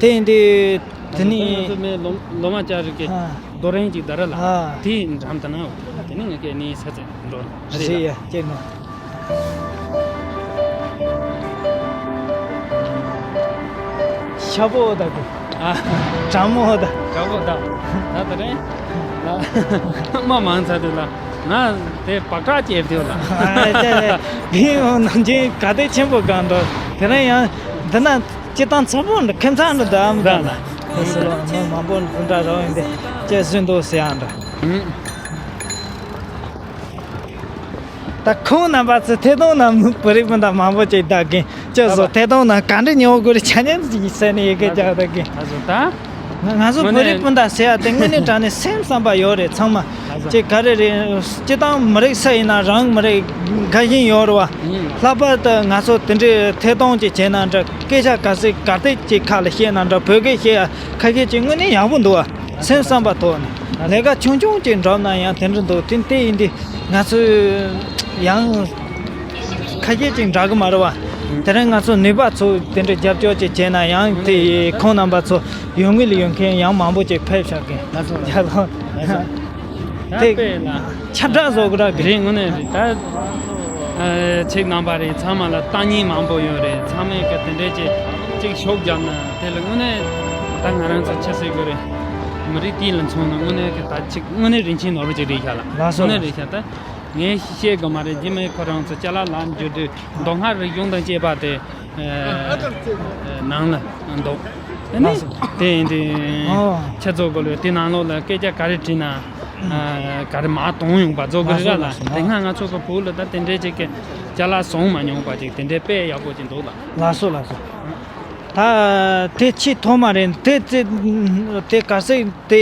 དེ་ཡིན་དུས་དེ་ནི་ང་ཚོ་མི་ལོ་ལོ་མ་ཅག་རིགས་ཀྱི་ཨ། རྡོ་རིང་གཅིག་ད་ར་ལ་ཨ། དེའི་འགྲམ་དུ་ན་དེ་ནི་ངས་ཀྱི་ནི་ས་ཚིགས་འགྲོ་ན་རེད་ལ། ཡ་ཅེ་ན། ཤ་པོ་ད་གི། ཨ། གྲང་མོ་ད། གྲང་མོ་ད། ད་ད་རེད། ལ། མ་མང་ཚ་དུས་ལ། ང་དེ་བག་ཁྲག་སྐྱེས་དུས་ལ། ཨ་ཅེ་ཅེ། གི་ཡོང་ནམ་རྒྱུན་ག་དེ་ཆེན་པོ་གང་འདུག་དེ་རིང་ཡང་འདི་ན་སྤྱི་བཏང་ཚ་པོ་འདི་ཁྱིམ་ཚང་འདི་འདྲ་མི་འདྲ་ལ། དེ་སུ་ལ་མི་མང་པོ་འདི་འདྲ་རོ་ཡིན་དེ་ཅེ་བཟོས་འདུག་ཟེར་ཡང་འདྲ། ད་ཁོང་རྣམ་པ་ཚོས་ཐད་གཏོང་ནང་བོད་རིགས་སྤུན་ཟླ་མང་པོ་ཅིག་བསྡད་གིན་ཅི་བཟོ་ཐད་གཏོང་ནང་ག་འདྲ་ཉོ་དགོས་རེད། ཆ་མཉམ་ཅིག་ཟེར་ནས་ཡི་གེ་རྒྱག་བསྡད་གིན། ད་བཟོ་ད། ང་ང་ཚོ་དངོས་གནས་བོད་རིགས་སྤུན་ཟླ་ཟེར་ཡ་དེ་དངོས་གནས་དྲང་གནས་སེམས་བསམ་པ་ཡོད་རེད། ཚང་མ་ཅིག་ག་རེ་རེད། སྤྱི་བཏང་མི་རིགས་ས་ཡིན་ན་རང་མི་རིགས་དགའ་བཞིན་ཡོད་རེད་བ། ལྷག་པར་དུ་ང་ཚོ་དེ་འདྲའི་ཐད་གཏོང་ཅིག་བྱས་ན་འདྲ། སྐད་ཆ་ག་ཚོད་ག་དེ་ཅིག་ཁ་ལ་བཤད་ན་འདྲ། བོད་སྐད་བཤད་ཡ་ཁ་ཤས་ཅིག་དངོས་གནས་ཡག་པོ་འདུག་བ། སེམས་བསམ་པ་ཐོག་ནས་ལས་ཀ་ཆུང་ཆུང་ཅིག་འགྲུབ་ན་ཡང་དེ་འདྲ་འདུག་དེ་དེ་ཡིན་དུས་ང་ཚོས་ཡང་ཁ་ཤས་ཅིག་འདྲ་གི་མ་རེད་བ། དེ་རིང་ང་ཚོ་ནུས་པ་ཚོ་དེ་འདྲ་རྒྱབ་སྐྱོར་ཅིག་བྱས་ན་ཡང་དེ་ཁོང་རྣམ་པ་ཚོ་ཡོང་གི་ལ་ཡོང་མཁན་ཡང་མང་པོ་ཅིག་ཕེབས་བཞག་གི། ལགས་སོ། ཡ་ལོ། ད་དེ་དཔེ་ལ། ཁྱབ་བསྒྲགས་བཟོ་གི་ར་གི། རེད། དངོས་གནས་རེད། ད་ཨ་ཁྱེད་རྣམ་པ་རེད། ཚང་མ་ལ་ལྟ་མཁན་མང་པོ་ཡོད་རེད། ཚང་མས་གི་དེ་འདྲས་ཅིག་ཅིག་ཤུགས་བརྒྱབ་ན་དེ་ལ་དངོས་གནས་ད་ང་རང་ཚོ་ཆི་ཟེར་དགོས་རེད། མི་རིགས་དེ་ལ་མཚོན་ན་དངོས་གནས་གི་ད་ཅིག་དངོས་གནས་རིན་ཆེན་ནོར་བུ་ཅིག་རེད་ཤག་ལ། ལགས་སོ། དངོས་གནས་རེད་ཤག་ད་ངས་བཤད་དགོས་མ་རེད། རྗེས་མའི་ཁོ་རང་ཚོ་ཅ་ལག་ལ་འགྱུར་དུས་མདོ་སྔགས་རིག་གཞུང་དང་བཅས་པ་དེ་ཨ་ནང་ལ་འདུག་དེ་ནི་ལགས་སོ། དེ་ཡིན་དུས་ཨོ། ཁྱེད་ཚོ་གོ་ལོས་དེ་ནང་ལོགས་ལ་སྐད་ཆ་ག་རེ་དྲིས་ན་ཨ་ག་རེ་མར་གཏོང་ཡོང་པ་བཟོ་དགོས་རེད་ལ། ལགས་སོ། ལགས་སོ། དེ་སྔ་ང་ཚོ་གི་བོད་ལ་ད་དེ་འདྲས་ཅིག་གི་ཅ་ལག་བཟུང་མ་མྱོང་པ་ཅིག་དེ་འདྲས་དཔེ་ཡག་པོ་ཅིག་འདུག་ལ། ལགས་སོ། ལགས་སོ། ད་དེ་ཆེས་ཐོག་མ་རེད། དེ་དེ་དེ་ག་ཚོད་དེ་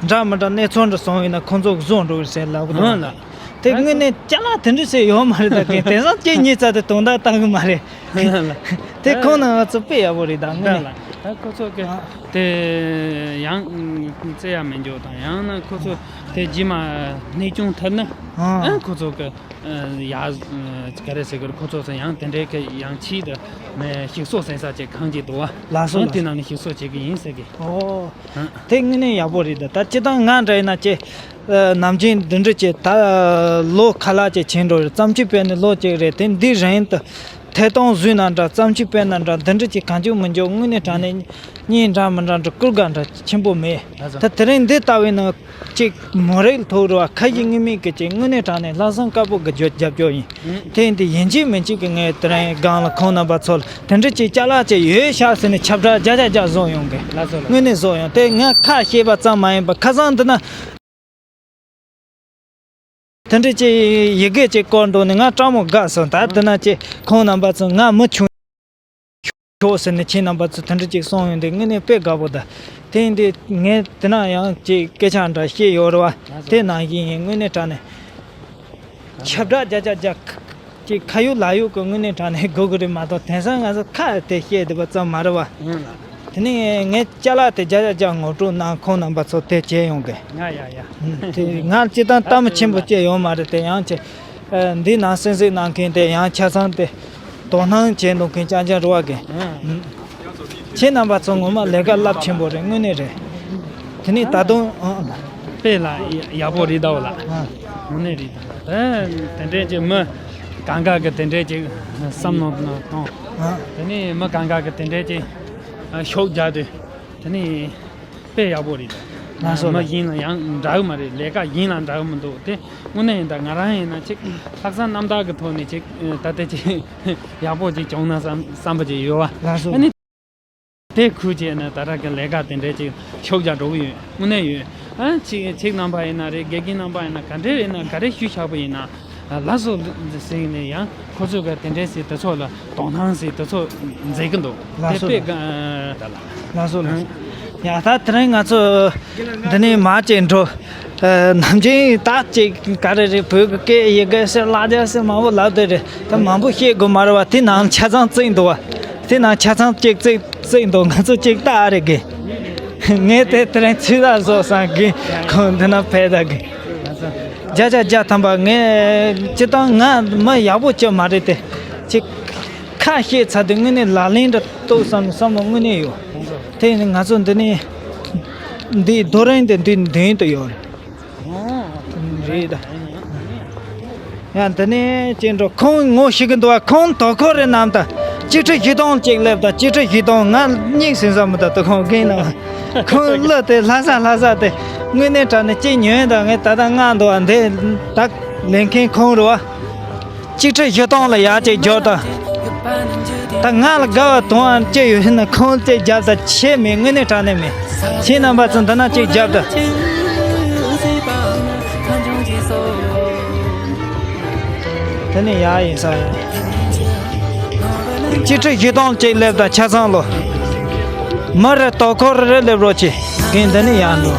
འདྲ་མི་འདྲ་གནས་ཚུལ་འདྲ་སོང་ཡིན་ན་ཁོང་ཚོ་གིས་བཟོ་འགྲོ་གི་ཟེར་ལབ་གི་འདུག་ཨང་ལ། དེ་དངོས་གནས་ཅ་ལག་དེ་འདྲ་ཟེར་ཡོད་མ་རེད། ད་གིན་དེང་སང་ཁྱེད་ཉིད་རྩ་དེ་དོན་དག་བཏང་གི་མ་རེད། དེ་ཁོང་ནང་ང་ཚོ་དཔེ་ཡག་པོ་རེད། ད་དངོས་གནས་ད་ཁོ་ཚོ་གི་ཨ་དེ་ཡང་བཙལ་ཡ་མི་འཇོག་དང་། ཡང་ན་ཁོ་ཚོ་དེ་རྗེས་མ་གནས་སྐྱོང་ཐུབ་ན་ཨ་ཨ་ཁོ་ཚོ་གི་ཡ་ག་རེ་ཟེར་གི་རེད། ཁོ་ཚོ་ཚོ་ཡང་དེ་འདྲའི་གི་ཡང་ཆེད་དུ་ཞིག་གསོ་ཟེར་ས་ཅིག་ཁང་ཅིག་འདུག་བ། ལགས་སོ། ཨ་ལགས་དེ་སོ། ནང་ནས་ཞིག་གསོ་བྱེད་གི་ཡིན་ཟེར་གི། ཨོ། དེ་དངོས་གནས་ཡག་པོ་རེད། ད་ད་སྤྱིར་བཏང་ང་འདྲ་ཡིན་ན་ཅེ། ནམ་རྒྱུན་འདི་འདྲ་ཅེ་ད་ལོ་ཁ་ལག་ཅེ་ཕྱིན་འགྲོ་རེད། བརྩམས་ཆོས་སྤེལ་ནས་ལོ་གཅིག་རེད། དེ་འདི་རིང་དུ་ཐད་གཏོང་བཟོས་ན་འདྲ། བརྩམས་ཆོས་སྤེལ་ན་འདྲ། འདི་འདྲ་ཅེ་གང་བྱུང་མི་འཇོག་དངོས་གནས་དྲང་གནས་གཉེན་འདྲ་མི་འདྲ་འདྲ་བཀུར་དགའ་འདྲ་ཆེན་པོ་མེད། ད་དེ་རིང་འདི་ལྟ་བས་ན་ཅིག་མོ་རེལ་མཐོ་རུ་བ་ཁ་ཞིག་དངོས་མེད་ཀྱི་ཅིག་དངོས་གནས་དྲང་གནས་ལྷག་བསམ་དཀར་པོ་གི་རྒྱབ་སྐྱོར་ཡིན། དེ་ཡིན་དུས་ཡིན་གཅིག་མིན་གཅིག་གི་ངས་དེ་རིང་སྒང་ལ་ཁོང་རྣམ་པ་ཚོ་ལ་དེ་འདྲ་ཅིག་ཅ་ལག་ཅིག་ཡོད་ཤག་ཟེར་ནས་ཁྱབ་བསྒྲགས་བརྒྱ་ཆ་བརྒྱ་བཟོ་ཡོང་གི། ལགས་སོ་ལགས། དངོས་གནས་བཟོ་ཡོང་། དེ་ངས་ཁ་བཤད་པ་ཙམ་མ་ཡིན་པར་ཁ་སང་འདི་ན། དེ་འདྲ་ཅིག་ཡི་གེ་ཅིག་བསྐུར་འདུག་ནས་ང་སྤྲང་མོ་དགའ་སོང་། ད་དེ་ན་ཅིག་ཁོང་རྣམ་པ་ཚོ་ང་མི་ཆུང་ཤོག་ཟེར་ནས་ཁྱེད་རྣམ་པ་ཚོ་དེ་འདྲ་ཅིག་གསུངས་ཡོང་དུས་དངོས་གནས་དཔེ་དགའ་པོ་འདུག་དེ་ཡིན་དུས་ངས་དེ་ན་ཡང་ཅིག་སྐད་ཆ་འདྲ་བཤད་ཡོད་རེད་བ། དེ་ནང་བཞིན་ཡིན། དངོས་གནས་དྲང་གནས་ཁྱབ་བསྒྲགས་བརྒྱ་ཆ་བརྒྱ། ཅིག་ཁ་ཡོད་ལག་ཡོད་ཀྱི་དངོས་གནས་དྲང་གནས་དགོས་ཀྱི་རེད་མ་གཏོགས། དེང་སང་ང་ཚོ་ཁ་དེ་བཤད་བསྡད་པ་ཙམ་མ་རེད་བ། ཡིན་ལ། དེ་ནས་ངས་ཅ་ལག་དེ་བརྒྱ་ཆ་བརྒྱ་ངོ་སྤྲོད་གནང་། ཁོང་རྣམ་པ་ཚོ་དེ་བྱས་ཡོང་གི། ཡ་ཡ་ཡ། དེ་ང་སྤྱིར་བཏང་ལྟ་མི་ཆེན་པོ་བྱས་ཡོད་མ་རེད། དེ་ཡང་ཆེ། འདི་ནང་གསན་གཟིགས་གནང་མཁན་དེ་ཡང་ཆ་ཚང་དེ་དོ་སྣང་བྱས་འདུག་མཁན་རྐྱང་རྐྱང་རེད་བ་གི། ཁྱེད་རྣམ་པ་ཚོ་ངོ་མ་ལས་ཀ་རླབས་ཆེན་པོ་རེད། དངོས་གནས་རེད། དེ་ནས་ད་དུང་ཨ། དཔེ་ལ་ཡག་པོ་རེད་ད་བ་ལ། ཨ། དངོས་གནས་རེད་ད། ད་དེ་འདྲའི་ཅིག་མི་ གང་ག་གི་དེ་འདྲས་ཅིག་བསམ་མནོ་གཏོང་། ཨ། དེ་ནས་མི་གང་ག་གི་དེ་འདྲས་ཅིག་ཨ་ཤུགས་རྒྱག་དུས་དེ་ནས་དཔེ་ཡག་པོ་རེད། ལགས་སོ། མི་གཞན་ལ་ཡང་འདྲ་གི་མ་རེད། ལས་ཀ་གཞན་ལ་འདྲ་གི་མི་འདུག་དེ་དངོས་གནས་ཡིན་ད་ང་རང་ཡིན་ན་ཅིག་ལྷག་བསམ་རྣམ་དག་གི་ཐོག་ནས་ཅིག་ད་ལྟ་ཅིག་ཡག་པོ་ཅིག་བྱུང་ན་བསམ་བསམ་པ་ཅིག་ཡོད་བ། ལགས་སོ། ཨ་ནི། དེ་ཁུལ་བྱས་ནས་ད་ལྟ་གི་ལས་ཀ་དེ་འདྲའི་ཅིག་ཤུགས་རྒྱག་འགྲོ་གི་ཡོད། དངོས་གནས་ཡོད། ཨ་ཅིག་ཁྱེད་རྣམ་པ་ཡིན་ན་རེད། དགེ་རྒན་རྣམ་པ་ཡིན་ན་ག་འདྲས་ཡིན་ན་ག་རེ་ཞུ་བཞག་པ་ཡིན་ན་ལགས་སོ་ཟེར་ནས་ཡང་ཁོ་ཚོས་ག་དེ་འདྲས་ཟེར་དེ་ཚོ་ལ་དོ་སྣང་ཟེར་དེ་ཚོ་མཛད་གི་འདུག་ལགས་སོ། དེ་དཔེ་ལགས་སོ། ལགས་སོ། ཡ་ད་དེ་རིང་ང་ཚོ་འདི་ནས་མར་ཅིག་འགྲོ། ཨ། ནམ་རྒྱུན་ད་ཅིག་ག་རེ་རེད། བོད་ཀྱི་སྐད་ཡི་གེ་ཟེར་ལ་རྒྱ་ཟེར་མང་པོ་ལབ་བསྡད་རེད། ད་མང་པོ་བཤད་དགོས་མ་རེད་བ། དེ་ནང་ཆ་ཚང་བརྩིགས་འདུག་བ། དེ་ནང་ཆ་ཚང་ཅིག་བརྩིགས་བརྩིགས་འདུག་ང་ཚོ་ཅིག་ལྟ་རེ་དགོས། ངས་དེ་དེ་རིང་ཚོད་ལྟ་བཟོ་བསམ་གི། ཁོང་འདི་ན་ཕེབས་ད་གི། བརྒྱ་ཆ་བརྒྱ་ཐམ་པ་ངས་སྤྱིར་བཏང་ང་མི་ཡག་པོ་ཅིག་མ་རེད་དེ། ཅིག་ཁ་བཤད་ཚར་དུས་དངོས་གནས་ལག་ལེན་འདྲ་གཏོང་བསམ་བསམ་བློ་དངོས་གནས་ཡོད། དེ་ཡིན་ན་ང་ཚོ་འདི་ནས་འདི་རྡོ་རིང་དེ་འདི་མདུན་དུ་ཡོད་རེད། རེད་ད། ཡང་འདི་ནས་ཅིག་འགྲོ། ཁོང་ངོ་ཤེས་གི་འདུག་བ། ཁོང་དོ་ཁོ་རེ་རྣམས་ད་གཅིག་ཁྲི་བཞི་སྟོང་ཅིག་སླེབས། ད་གཅིག་ཁྲི་བཞི་སྟོང་ང་གཉིས་ཟིན་ས་མི་ད་ད་ཁོང་རྒན་ན། ཁོང་གླུ་དེ་ལྷ་ས་ལྷ་ས་དེ་དངོས་གནས་དྲང་གནས་ཅིག་ཉོས་ད་ངས་ད་ད་ང་འདུག་བ། འདི་ད་ལེན་མཁན་ཁོང་རེད་བ། གཅིག་ཁྲི་བཞི་སྟོང་ལ་ཡར་ཅིག་འབྱོར་དང་། ད་ང་ལ་དགའ་བ་དུང་བ་ཅིག་ཡོད་ན་ཁོང་ཅིག་རྒྱབ་དང་། ཆེ་མེད་དངོས་གནས་དྲང་གནས་མེད། ཁྱེད་རྣམ་པ་ཚོ་འདི་ན་ཅིག་རྒྱབ་དང་། དེ་ནས་ཡར་ཡིན་ས་ཡིན། གཅིག་ཁྲི་བཞི་སྟོང་ཅིག་སླེབས་དང་ཆ་ཚང་ལོ། མི་རེ་དོ་ཁོ་རེ་རེ་སླེབས་རོགས་གྱིས། རྒན་འདི་ནས་ཡར་འགྲོ།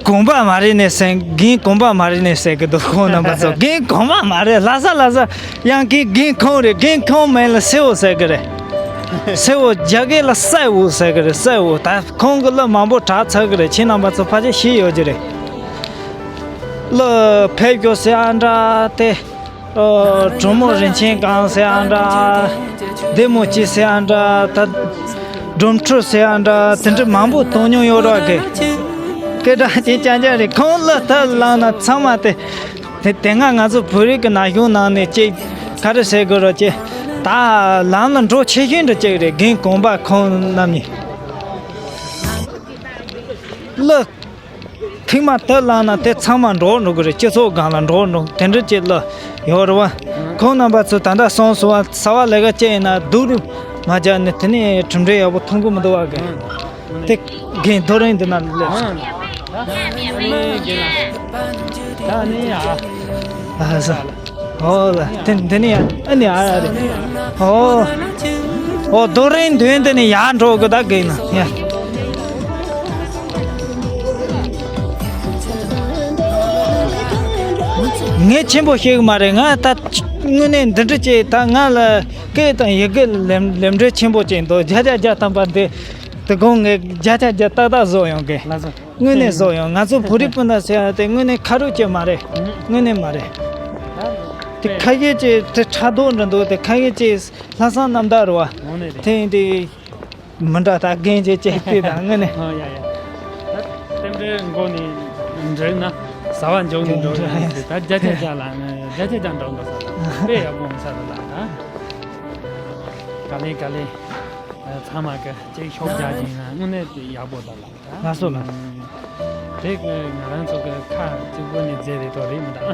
གོམ་པ་མ་རེད་ནས་ཟེར། རྒན་གོམ་པ་མ་རེད་ནས་ཟེར་གི་འདུག་ཁོང་རྣམ་པ་ཚོ། རྒན་གོམ་པ་མ་རེད། ལྷ་ས་ལྷ་ས། ཡང་གི་རྒན་ཁོང་རེད། རྒན་ཁོང་མིང་ལ་སེའུ་ཟེར་གི་རེད། སེའུ་རྒྱ་སྐད་ལ་སེའུ་ཟེར་གི་རེད། སེའུ། ད་ཁོང་གི་གླུ་མང་པོ་གྲགས་ཚར་གི་རེད། ཁྱེད་རྣམ་པ་ཚོ་ཕལ་ཆེར་ཤེས་ཡོད་ཀྱི་རེད། གླུ་ཕེབས་སྐྱོ་ཟེར་ཨ་འདྲ་དེ། ཨོ། གྲོ་མོ་རིན་ཆེན་གང་ཟེར་ཨ་འདྲ། བདེ་མོ་སྐྱིད་ཟེར་ཨ་འདྲ། ད་སྒྲུབ་འཕྲུལ་ཟེར་ཨ་འདྲ། དེ་འདྲ་མང་པོ་གཏོང་མྱོང་ཡོད་ར་གི། སྐད་གྲགས་ཅན་རྐྱང་རྐྱང་རེད། ཁོང་གླུ་དེ་བླངས་ན་ཚང་མ་དེ། དེ་དེ་སྔ་ང་ཚོ་བོད་རིགས་ཀྱི་ན་གཞོན་ནང་ནས་ཅིག་ག་རེ་ཟེར་དགོས་ར་ཅིག་ད་ལམ་ལ་འགྲོ་ཆེ་ཤོས་འདྲ་ཅིག་རེད། རྒན་གོམ་པ་ཁོང་རྣམ་གཉིས། གླུ་ཐེངས་མ་དེ་བླངས་ན་དེ་ཚང་མ་འགྲོ་འགྲོ་གི་རེད། སྤྱི་ཚོགས་སྒང་ལ་འགྲོ་འགྲོ་དེ་འདྲ་ཅིག་གླུ་ཡོད་རེད་བ། ཁོང་རྣམ་པ་ཚོ་ད་ལྟ་སོང་སོང་བ། གསར་པ་ལས་ཀ་ཅིག་ཡིན་ན་སྡུག་རུ་མ་བརྒྱབ་ནས་དེ་ནས་གྲུབ་འབྲས་ཡག་པོ་ཐོན་གི་མི་འདུག་བ་གི། དེ་རྒན་རྡོ་རིང་འདི་ན་སླེབས་སོང་། ད་ནི་ཡ། ཨ་ས། ཨོ་ལ། དེ་འདི་ནི་ཡ། ཨ་ནི་ཨ་རེ། ཨོ། ཨོ་རྡོ་རིང་མདུན་དེ་ནི་ཡར་འགྲོ་དགོས་ད་གི་ན་ཡ། ངས་ཆེན་པོ་ཤེས་གི་མ་རེད། ང་ད་དངོས་གནས་འདི་འདྲ་ཅིག་ད་ང་ལ་སྐད་དང་ཡི་གེ་ལས་ལས་འབྲེལ་ཆེན་པོ་ཅིག་འདུག་བརྒྱ་ཆ་བརྒྱ་ཐམ་པ་འདི། དེ་དགོང་ངས་བརྒྱ་ཆ་བརྒྱ་ཏག་ཏག་བཟོ་ཡོང་གི། ལགས་སོ། དངོས་གནས་བཟོ་ཡོང་། ང་ཚོ་བོད་རིགས་སྤུན་ཟླ་ཟེར་ཡ་དེ་དངོས་གནས་ཁ་རུ་ཅིག་མ་རེད། དངོས་གནས་མ་རེད། དེ་ཁ་ཤས་ཅིག་དེ་ཕྲག་དོག་འདྲ་འདུག་དེ་ཁ་ཤས་ཅིག་ལྷག་བསམ་རྣམ་དག་རེད་བ། དེ་ཡིན་དུས་མི་འདྲ་ད་རྒན་ཅིག་ཅིག་དེ་དང་དངོས་གནས། ཨ་ཡ་ཡ། ད་རྟེན་འབྲེལ་མགོ་ནས་འགྲིག་ན་ཟ་བ་འཇོག་ནས་འགྲོ་ཡིན་ཟེར། ད་བརྒྱ་ཆ་བརྒྱ་ལ་ང་བརྒྱ་ཆ་བརྒྱ་འགྲོ་དགོས་ས་ལ་དཔེ་ཡག་པོ་འོང་ས་རེད་ལ། ད་ག་ལེ་ག་ལེ། ཚང་མ་གི་ཅིག་ཤོག་རྒྱག་གིན་ན་དངོས་གནས་ཡག་པོ་ད་ལ། ལགས་སོ་ལགས། དེ་ང་རང་ཚོ་གི་ཁ་གཅིག་པོ་ནས་མཛད་རེད་དོ་རེད་མི་འདུག་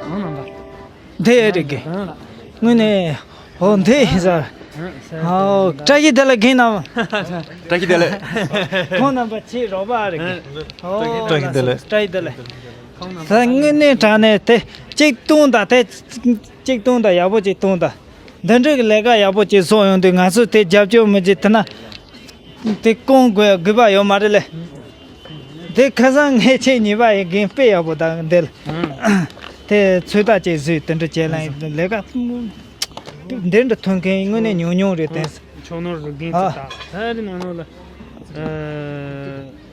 ཨང་རྣམ་པ། འདི་ཨེ་རེད་གི། དངོས་གནས། ཨོ་འདི་ཡིན་ས། ཨོ་བཀྲ་ཤིས་བདེ་ལེགས་རྒན་རྣམ། བཀྲ་ཤིས་བདེ་ལེགས། ཁོང་རྣམ་པ་ཆེས་རོགས་པ་རེད་གི། ཨོ་བཀྲ་ཤིས་བདེ་ལེགས། བཀྲ་ཤིས་བདེ་ལེགས། ད་དངོས་གནས་དྲང་གནས་དེ་གཅིག་བཏུང་དང་དེ་གཅིག་བཏུང་དང་ཡག་པོ་གཅིག་བཏུང་དང་། འདི་འདྲའི་གི་ལས་ཀ་ཡག་པོ་ཅིག་བཟོ་ཡོང་དུས་ང་ཚོས་དེ་རྒྱབ་སྐྱོར་མི་བྱེད་དེ་ན། དེ་སྐོང་དགོས་དགོས་པ་ཡོད་མ་རེད་ལེ། དེ་ཁ་སང་ངས་ཁྱེད་གཉིས་པ་ཡི་རྒན་དཔེ་ཡག་པོ་དང་འདེལ། དེ་ཚོད་ལྟ་ཅིག་བཟོས་དེ་འདྲ་བྱས་ལ་ལས་ཀ་འདི་འདྲ་ཐོན་མཁན་དངོས་གནས་ཉུང་ཉུང་རེད་དེ། ཁྱོད་ནོར་རྒན་ཨ། ཚོད་ལྟ་ད་རེ་ནང་ལོགས་ལ།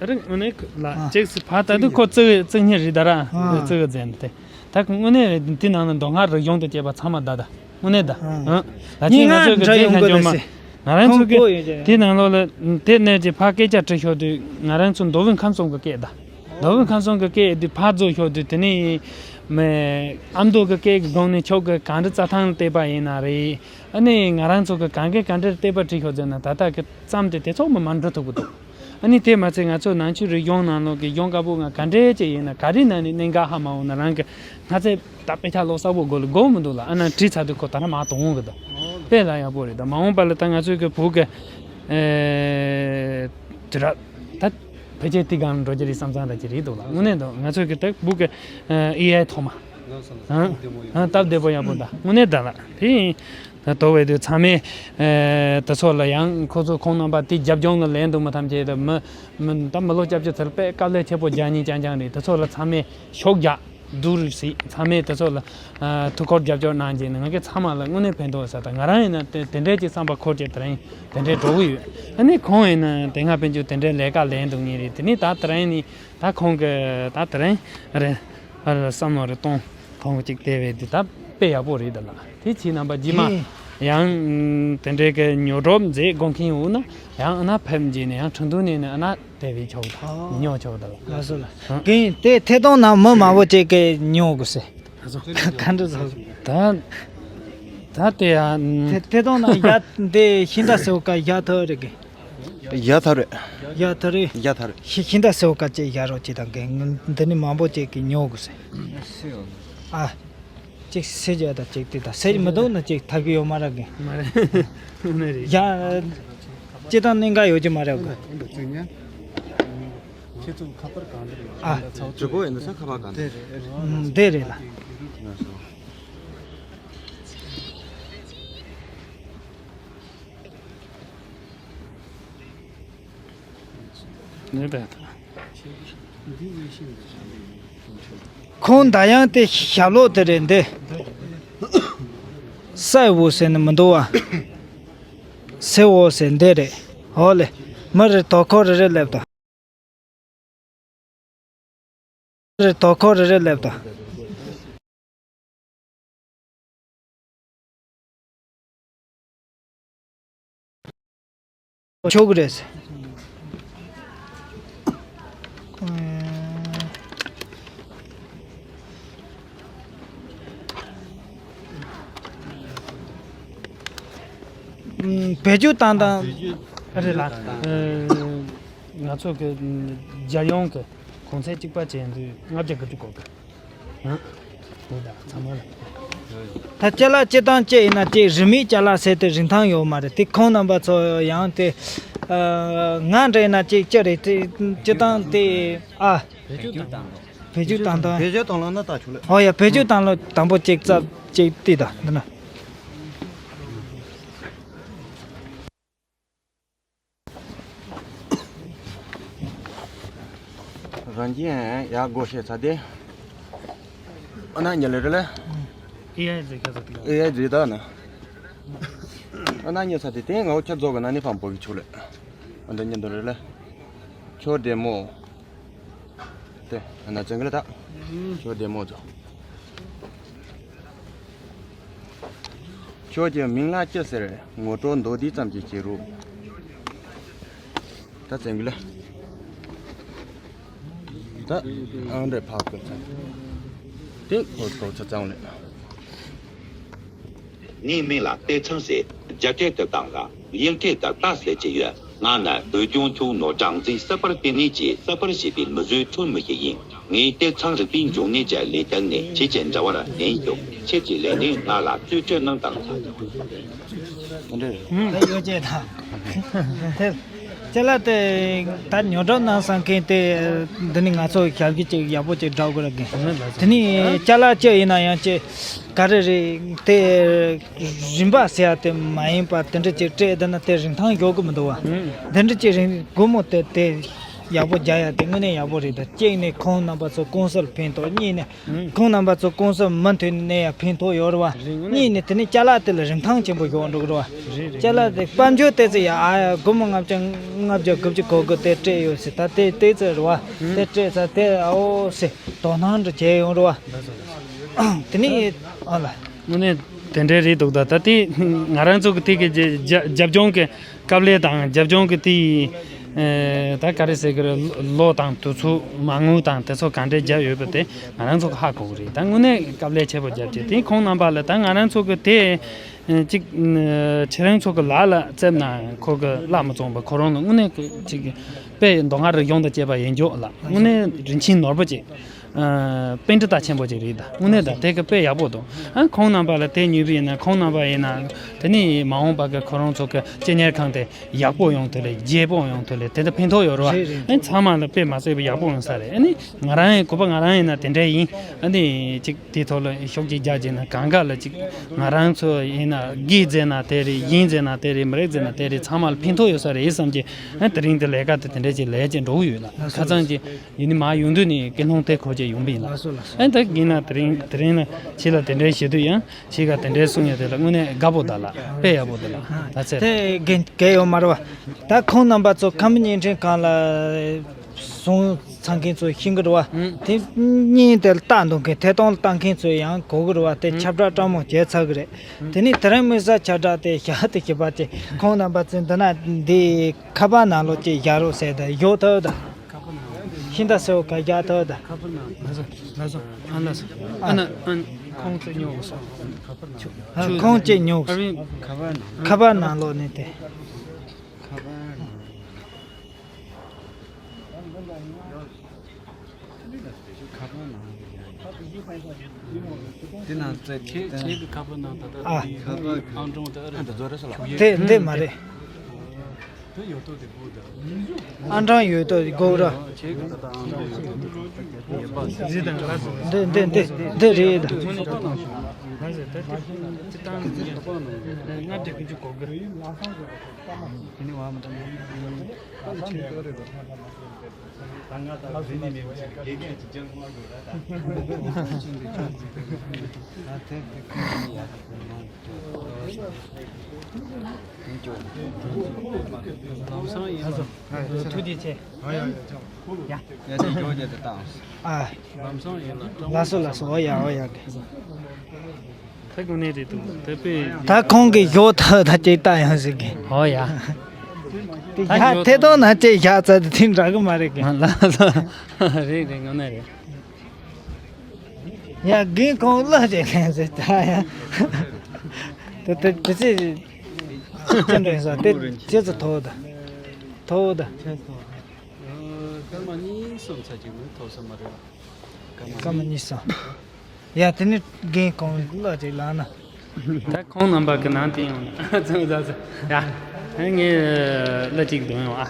ཨ་རེ་དངོས་གནས་ལ་ཨ། ཅིག་སི་ཕ་ད་དུ་ཁོ་བཙུགས་བཙུགས་ཉེ་རེད་ད་ར། ཨ། བཙུགས་མཛད་དེ། ད་དངོས་གནས་རེད། དེ་ནང་ན་མདོ་སྔགས་རིག་གཞུང་དང་བཅས་པ་ཚང་མ་ད་ད་དངོས་གནས་ད། ཨང་། ད་ཁྱེད་ང་ཚོ་གི་དེ་ཁ་འཇོག་མ། ང་རང་ཚོ་གི་དེ་ནང་ལོགས་ལ་དེ་ནས་ཀྱི་ཕ་སྐད་ཆ་དྲི་ཤོག་དུས་ང་རང་ཚོ་མདོ་དབུས་ཁམས་གསུམ་གི་སྐད་ད། མདོ་དབུས་ཁམས་གསུམ་གི་སྐད་དེ་ཕར་རྫོགས་ཤོག་དུས་དེ་ནས་མི་ཨ་མདོ་གི་སྐད་གི་སྒང་ནས་ཁྱོད་གི་གངས་རི་རྩྭ་ཐང་བལྟས་པ་ཡིན་ན་རེད། ཨ་ནི་ང་རང་ཚོ་གི་གངས་གི་གངས་རིར་བལྟས་པ་དྲི་ཤོག་ཟེར་ན་ད་ལྟ་གི་ཙམ་དེ་དེ་ཚོ་མི་མ་འགྲོ་ཐུབ་གི་འདུག་ཨ་ནི་དེ་མ་ཚད་ང་ཚོ་ནང་ཆོས་རིག་གཞུང་ནང་ལོགས་ཀྱི་གཞུང་བཀའ་པོད་ལྔ་ག་འདྲས་ཅིག་ཡིན་ན་ག་རེ་ནང་ནས་གནད་འགག་ཧ་མ་འོང་ན་རང་གི་ང་ཚོས་ད་དཔེ་ཆ་ཀློག་གསར་པ་དགོས་ལ་དགོས་མི་འདུག་ལ། ཨ་ན་བྲིས་ཚར་དུས་ཁོ་ད་ར་མ་གཏོང་འོང་གི་འདུག་དཔེ་ལ་ཡག་པོ་རེད། ད་མ་འོངས་པ་ལ་ད་ང་ཚོའི་གི་བུ་གི་ཨེ་དེ་ར་ད་ཕལ་ཆེར་དེ་གང་འགྲོ་གི་རེད་བསམ་བསམ་ར་གི་རེད་འདུག་ལ། དངོས་གནས་འདུག་ང་ཚོའི་གི་ད་བུ་གི་ཨེ་ཨའི་ཐོག་མ་ཨ་སྟབས་བདེ་པོ་ཡག་པོ་ད་དངོས་གནས་ད་ལ་དེ་ཡིན། ད་དོ་བའི་དུས་ཚང་མས་ཨེ་དེ་ཚོ་ལ་ཡང་ཁོ་ཚོ་ཁོང་རྣམ་པ་དེ་རྒྱབ་ལྗོངས་ལ་ལེན་འདུག་མི་ཐམས་ཅད་དུ་མི་མི་ད་མི་ལོ་སྐྱབས་བཅོལ་ཚུལ་དཔེ་དཀའ་ལས་ཆེ་པོ་རྒྱག་ཉིན་རྐྱང་རྐྱང་རེད། དེ་ཚོ་ལ་ཚང་མས་ཤུགས་རྒྱག་བསྡུར་སྲིད། ཚང་མས་དེ་ཚོ་ལ་ཨ་ཐུགས་ཁུར་རྒྱབ་སྐྱོར་གནང་རྗེས་ནས་ང་གི་ཚང་མ་ལ་དངོས་གནས་ཕན་ཐོགས་ས། ད་ང་རང་ཡིན་ན་དེ་དེ་འདྲའི་ཅིག་བསམ་པ་འཁོར་བྱས་དེ་རིང་དེ་འདྲའི་འགྲོ་གི་ཡོད། ཨ་ནི་ཁོང་ཡིན་ན་དེ་སྔ་ཕན་ཆད་དེ་འདྲའི་ལས་ཀ་ལས་འདུག་ངེས་རེད། དེ་ནི་ད་དེ་རིང་ནི་ད་ཁོང་གི་ད་དེ་རིང་རེད། ཨ་རེ་བསམ་བློ་རེ་གཏོང་ཐོང་གཅིག་དེ་བས་འདི་ད་དཔེ་ཡག་པོ་རེད་ད་ལ། དེ་ཕྱིའི་རྣམ་པ་རྗེས་མ་ཡིན། ཡང་དེ་འདྲའི་གི་ཉོ་སྒྲུབ་མཛད་དགོངས་མཁན་ཡོད་ན་ཡང་ཨ་ན་ཕེབས་རྗེས་ནས་ཡང་ཁྲིན་ཏུའུ་ནས་ནི་ཨ་ན་དེ་བས་ཆོག་ད་ཨོ། ཉོ་ཆོག་ད་ལ། ལགས་སོ་ལགས། ཨ། གིན་དེ་ཐད་གཏོང་ནང་མི་མང་པོ་ཅིག་གིས་ཉོ་དགོས་ཟེར། ལགས་སོ། ག་འདྲ་ཟེར། ད་ད་དེ་ཡང་ཐད་ཐད་གཏོང་ནང་ཡ་དེ་ཤིང་རྟ་ཟེར་བ་ཀ་ཡ་ཐོ་རེད་གི། ཡ་ཐ་རེད། ཡ་ཐ་རེད། ཡ་ཐ་རེད། ཤི་ཤིང་རྟ་སེར་བ་ཀ་ཅེ་ཡ་རོ་ཅེ་དང་གན་འདི་ནི་མང་པོ་ཅེ་གི་ཉོ་དགོས་སེ། ཨ། ཅིག་སེ་ཇ་དང་ཅིག་དེ་དང་སེ་ཇ་མི་འདུག་ན་ཅིག་ཐབས་ཀྱི་ཡོད་མ་ར་གན། མ་རེད། ནི་རེད། ཡ། ཅེ་དང་གནད་འགག་ཡོད་ཀྱི་མ་ར་གན། ཁྱེད་ཚོ་ཁ་པར་གང་འདྲ་རེད། ཨ། ཇོ་བོ་ཡིན་ན་ས་ཁ་པར་གང་འདྲ་རེད། འདི་རེད་ལ། ང་སོ། ནས་ད་ད། ཁོང་ད་ཡང་དེ་ཞབས་ལོག་དེ་རེད་འདི། སའི་འོ་ཟེར་ནི་མི་འདུག་བ། སེ་འོ་ཟེར་འདི་རེད། འོ་ལེ། མི་རེ་དོ་ཁོ་རེ་རེ་སླེབས་དང་། རེ་དོ་ཁོ་རེ་རེ་སླེབས་དང་། ཆོག་གི་རེད། བེད་སྤྱོད་བཏང་སྟངས་རེད་ལ། ང་ཚོ་གི་རྒྱལ་ཡོངས་ཀྱི་གོང་ཚད་གཅིག་པ་བྱས་དུས་ལྔ་བརྒྱ་དགུ་བཅུ་གོ་གི། ད་ཅ་ལག་སྤྱི་བཏང་སྤྱི་ཡིན་ན་དེ་རིན་མེད་ཅ་ལག་ཟེར་དེ་རིན་ཐང་ཡོད་མ་རེད། དེ་ཁོང་རྣམ་པ་ཚོ་ཡང་དེ་ང་འདྲ་ཡིན་ན་ཅིག་ཅི་རེད། དེ་སྤྱི་བཏང་དེ་ཨ། བེད་སྤྱོད་བཏང་དང་། བེད་སྤྱོད་བཏང་ལ་ན་ད་ཆུ་ལེ། ཧོ་ཡ་བེད་སྤྱོད་བཏང་ལ་དང་པོ་ཅིག་རྩ་ཅིག་དེ་ད་འདི་ན། རང་གིས་ཡག་སྒོ་ཤེས་ཚ་དེ། ཨ་ན་ཉལ་ལེ་རེ་ལེ། ཨེ་ཨའི་ཟེར་ཁ་ཚ་དེ། ཨེ་ཨའི་ཟེར་ད་ན། ཨ་ན་ཉལ་ཚ་དེ་དེ་ང་ཁྱོད་རྫོགས་གི་ན་ནི་ཕམ་པོ་གི་ཆུ་ལེ། ཨ་འདི་ཉལ་འདི་རེ་ལེ། ཁྱོད་བདེ་མོ། དེ་ཨ་ན་ཙང་གི་ལེ་ད། ཁྱོད་བདེ་མོ་ཚོ། ཁྱོད་ཀྱི་མིང་ལ་ཅི་ཟེར། ངོ་སྤྲོད་མདོར་བསྡུས་ཙམ་ཞིག་བྱེད་རོགས། ད་བཙན་གི་ལ། ད་ཨང་རེ་ཕག་གི་ཚ། དེ་ཁོ་ཁོ་ཚ་ཙང་ལེ། ངའི་མིང་ལ་བསྟན་ཚང་ཟེར། རྒྱ་སྐད་དུ་བཏང་ལ་དབྱིན་སྐད་དུ་ཏཱ་ཟེར་གྱི་ཡོད། ང་ནི་བོད་ལྗོངས་ཁྱུང་ནོར་སྦྲང་རྩིའི་སྲིད་པར་ལྟེ་གནས་ཀྱི་སྲིད་པར་ཞེས་པའི་མི་བཟོའི་ཐོན་མི་ཞིག་ཡིན། ངས་ལྟེ་ཚང་རིག་པའི་འབྱུང་གནས་ཀྱི་ལས་དོན་ནས་ཁྱེད་ཀྱི་འབྲེལ་བར་ལེན་ཡོད། ཁྱེད་ཀྱི་ལས་གནས་ང་ལ་རྩིས་སྤྲོད་གནང་དང་། ད་ཡོད་ཅེས་དང་། དེ་ཅ་ལག་དེ་ད་ཉོ་སྒྲུབ་གནང་བསམ་མཁན་དེ་འདི་ནི་ང་ཚོ་ཞབས་ཀྱི་ཅིག་ཡག་པོ་ཅིག་འདྲ་དགོས་ར་གི། དེ་ནི་ཅ་ལག་ཅི་ཡིན་ན་ཡང་ཅི་ག་རེ་རེད་དེ། རིན་པ་ཟེར་ཡ་དེ་མ་ཡིན་པ་དེ་འདྲ་ཅིག་སྤྲད་བསྡད་ན་དེ་རིན་ཐང་ཡོད་གི་མི་འདུག་བ། ཨང་། དེ་འདྲ་ཅིག་རིན་སྒོར་མོ་དེ་དེ་ཡག་པོ་རྒྱག་ཡ་དེ་དངོས་གནས་ཡག་པོ་རེད། ད་གཅིག་ནས་ཁོང་རྣམ་པ་ཚོ་ཀུང་སི་ལ་ཕན་ཐོགས། གཉིས་ནས་ཨང་། ཁོང་རྣམ་པ་ཚོ་ཀུང་སི་མུ་མཐུད་ནས་ཡང་ཕན་ཐོགས་ཡོད་རེད་བ། རེད། དངོས་གནས། གཉིས་ནས་དེ་ནས་ཅ་ལག་དེ་ལ་རིན་ཐང་ཆེན་པོ་ཡོད་འགྲོ་གི་རེད་བ། རེད་རེད། ཅ་ལག་དེ་དཔལ་འབྱོར་དེ་ཚོ་ཡ་ཨ་ཡ་སྒོར་མོ་ལྔ་བརྒྱ་ལྔ་བརྒྱ་དགུ་བཅུ་གོ་དགུ་དེ་སྤྲད་ཡོད་ཟེར། ད་དེ་དེ་ཚོ་རེད་བ། ཨང་། དེ་སྤྲད་ཚར་དེ་ཨོ་ཟེར་དོ་སྣང་འདྲ་བྱས་ཡོང་རེད་བ། ལགས་སོ་ལགས་སོ། དེ་ནས་ཨ་ལ། དངོས་གནས་དེ་འདྲའི་རེད་འདུག་ད་ད་དེ་ང་རང་ཚོ་གི་དེ་གི་རྒྱ་རྒྱབ་ལྗོངས་ཀྱི་དཀའ་ལས་དང་རྒྱབ་ལྗོངས་ཀྱི་དེ་ད་ག་རེ་ཟེར་གི་རེད། ལོ་དང་དུས་ཚོད་མ་དངུལ་དང་དེ་ཚོ་ག་འདྲས་བརྒྱབ་ཡོད་པ་དེ་ང་རང་ཚོ་གི་ཧ་གོ་གི་རེད། ད་དངོས་གནས་དཀའ་ལས་ཆེ་པོ་བརྒྱབ་ཀྱི་དེ་ཁོང་རྣམ་པ་ལ་ད་ང་རང་ཚོ་གི་དེ། གཅིག་ཁྱེད་རང་ཚོ་གི་ལག་ལ་བཙེམ་ན་ཁོ་གི་བླ་མ་བཙོང་པ་ཁོ་རང་ལ་དངོས་གནས་ཀྱི་གཅིག་དཔེ་མདོ་སྔགས་རིག་གཞུང་དང་བཅས་པ་ཡིན་རྒྱུ་ལ་དངོས་གནས་རིན་ཆེན་ནོར་བུ་ཅིག་དཔེ་འདྲ་ད་ཆེན་པོ་ཅིག་རེད། ད་དངོས་གནས་ད་དེ་གི་དཔེ་ཡག་པོ་འདུག་ཨ་ཁོང་རྣམ་པ་ལ་དེ་ཉོས་པ་ཡིན་ན་ཁོང་རྣམ་པ་ཡིན་ན་དེ་ནས་མ་འོངས་པ་གི་ཁོ་རང་ཚོ་གི་སྤྱི་གཉེར་ཁང་དེ་ཡག་པོ་ཡོང་ཐུབ་ལེ་རྒྱས་པོ་ཡོང་ཐུབ་ལེ་དེ་ད་ཕན་ཐོགས་ཡོད་རེད་བ། རེད་རེད། ཨ་ཚང་མ་ལ་དཔེ་མ་སྲིད་པ་ཡག་པོ་ཡོང་ས་རེད། ཨ་ནི་ང་རང་ཡང་གོ་པ་ང་རང་ཡིན་ན་དེ་འདྲ་ཡིན། ཨ་ནི་ཅིག་དེའི་ཐོག་ལ་ཤུགས་ཅིག་རྒྱག་བྱས་ན་གང་ག་ལ་ཅིག་ང་རང་ཚོ་ཡིན་ན་དགེ་མཛད་ན་དེ་རེད། གཡང་མཛད་ན་དེ་རེད། མི་རིགས་མཛད་ན་དེ་རེད། ཚང་མ་ལ་ཕན་ཐོགས་ཡོད་ས་རེད་བསམ་གྱི་ཨ་དེ་རིང་དེ་ལས་ཀ་དེ་དེ་འདྲ་ཅིག་ལས་ཅིག་འགྲོ་གི་ཡོད་ལ། ཁ་སང་ཅིག་ཡིན་ནི་མ་ཡོང་དུས་ནས་ཀུན་སློང་དེ་འཁོར་ཅིག་ཡོང་པ་ཡིན་ལ། ཨ་ད་ཡིན་ན་དེ་རིང་དེ་རིང་ལ་ཁྱེད་ལ་དེ་འདྲའི་བྱེད་དུས་ཡང་ཁྱེད་ཀ་དེ་འདྲའི་གསུང་ཡ་དེ་ལ་དངོས་གནས་དགའ་པོ་ད་ལ་དཔེ་ཡག་པོ་ད་ལ་ད་ཚེ་དེ་རྒན་གལ་ཡོད་མ་རེད་བ། ད་ཁོང་རྣམ་པ་ཚོ་ཁམས་བརྙན་འཕྲིན་ཁང་ལ་སོང་ཚང་མཁན་ཚོ་ཤེས་ཀྱི་རེད་བ། ཨང་། དེ་བརྙན་དེ་ལ་ལྟ་འདོད་མཁན་ཐད་གཏོང་ལ་ལྟ་མཁན་ཚོ་ཡང་གོ་གི་རེད་བ། དེ་ཨང་། ཁྱབ་བསྒྲགས་སྤྲང་མོ་བྱས་ཚར་གི་རེད། ཨང་། དེ་ནས་དེ་རིང་དམིགས་བསལ་ཁྱབ་བསྒྲགས་དེ་བཞག་དེ་བྱེད་པ་དེ་ཁོང་རྣམ་པ་ཚོས་འདི་ན་འདི་ཁ་པར་ནང་ལོགས་ཅིག་བཞག་རོགས་ཟེར་ད་བཞག་ཐུབ་ད། ཤིང་རྟ་སེར་པོ་ག་བཞག་ཐུབ་ད། ཁ་པར་ནང་ལ་སོང་ལ་སོང་ཨ་ན་སོང་ཨ་ན་ཨ་ན་ཁོང་ཚོ་ཉོ་སོང་། ཁོང་ཅིག་ཉོ་སོང་། ཁ་པར་ནང་ལོགས་ནས་དེ། ཁ་པར་ནང་། ཁ་པར་ནང་། དེ་ནང་བཙལ་ཁྱེད་ཁྱེད་ཀྱི་ཁ་པར་ནང་ད་ལྟ་ཨ་དེ་ཁ་པར་ཨང་གྲངས་དེ་ཨ་རེ་ཨ་འདི་ཚོ་རེད་ས་ལ། དེ་འདི་མ་རེད། དེ་ཡོད་དོ་དེ་དགོས་ད། ཨང་གྲངས་ཡོད་དོ་དེ་དགོས་ར། ཁྱེད་ཀྱི་ད་ལྟ་ཨང་གྲངས་ཡོད་དོ་དེ་དགོས་ད། འདི་འདི་འདི་འདི་རེད་ད། ཁ་པར་ནང་། ང་འདྲི་ཀུན་གྱི་གོ་གི། དེ་ནི་བ་མ་ད། ལམ་སང་ཡིན་ལ། ཐུགས་རྗེ་ཆེ། ཡ། ལམ་སང་ཡིན་ལ། ལགས་སོ་ལགས་སོ། འོ་ཡ་འོ་ཡ་གི། ད་དངོས་གནས་རེད་འདུག་ད་དཔེ། ད་ཁོང་གིས་ཞོག་ཐག་ད་ཅིག་ལྟ་ཡང་ཟེར་གི། ཨོ་ཡ། དེ་ད་ཞག་ཞོག་ཐེ་གཏོང་ན་ཅིག་ཞག་ཙམ་དེ་འདྲ་གི་མ་རེད་གི། ལ་ལ་རེད་རེད། དངོས་གནས་རེད། ཡ་རྒན་ཁོང་ལ་ཅིག་ལན་ཟེར་ད་ཡ། ད་ད་དེ་ཚེ་ཅི་འདྲ་ཡིན་ས་དེ་ཅི་ཙི་ཐོག་ད་ཐོག་ད། སྐར་མ་གཉིས་གསུམ་ཚ་ཅིག་མི་ཐོག་ས་མ་རེད། སྐར་མ་གཉིས་གསུམ། ཡ་དེ་ནི་རྒན་ཁོང་གླུ་ཅིག་ལགས་ན། ད་ཁོང་རྣམ་པ་གི་ནང་བསྟན་ཡོང་ན་ཙང་ཙང་ཙང་། ཡ། ངས་གླུ་ཅིག་འདོན་ཡོང་ཨ།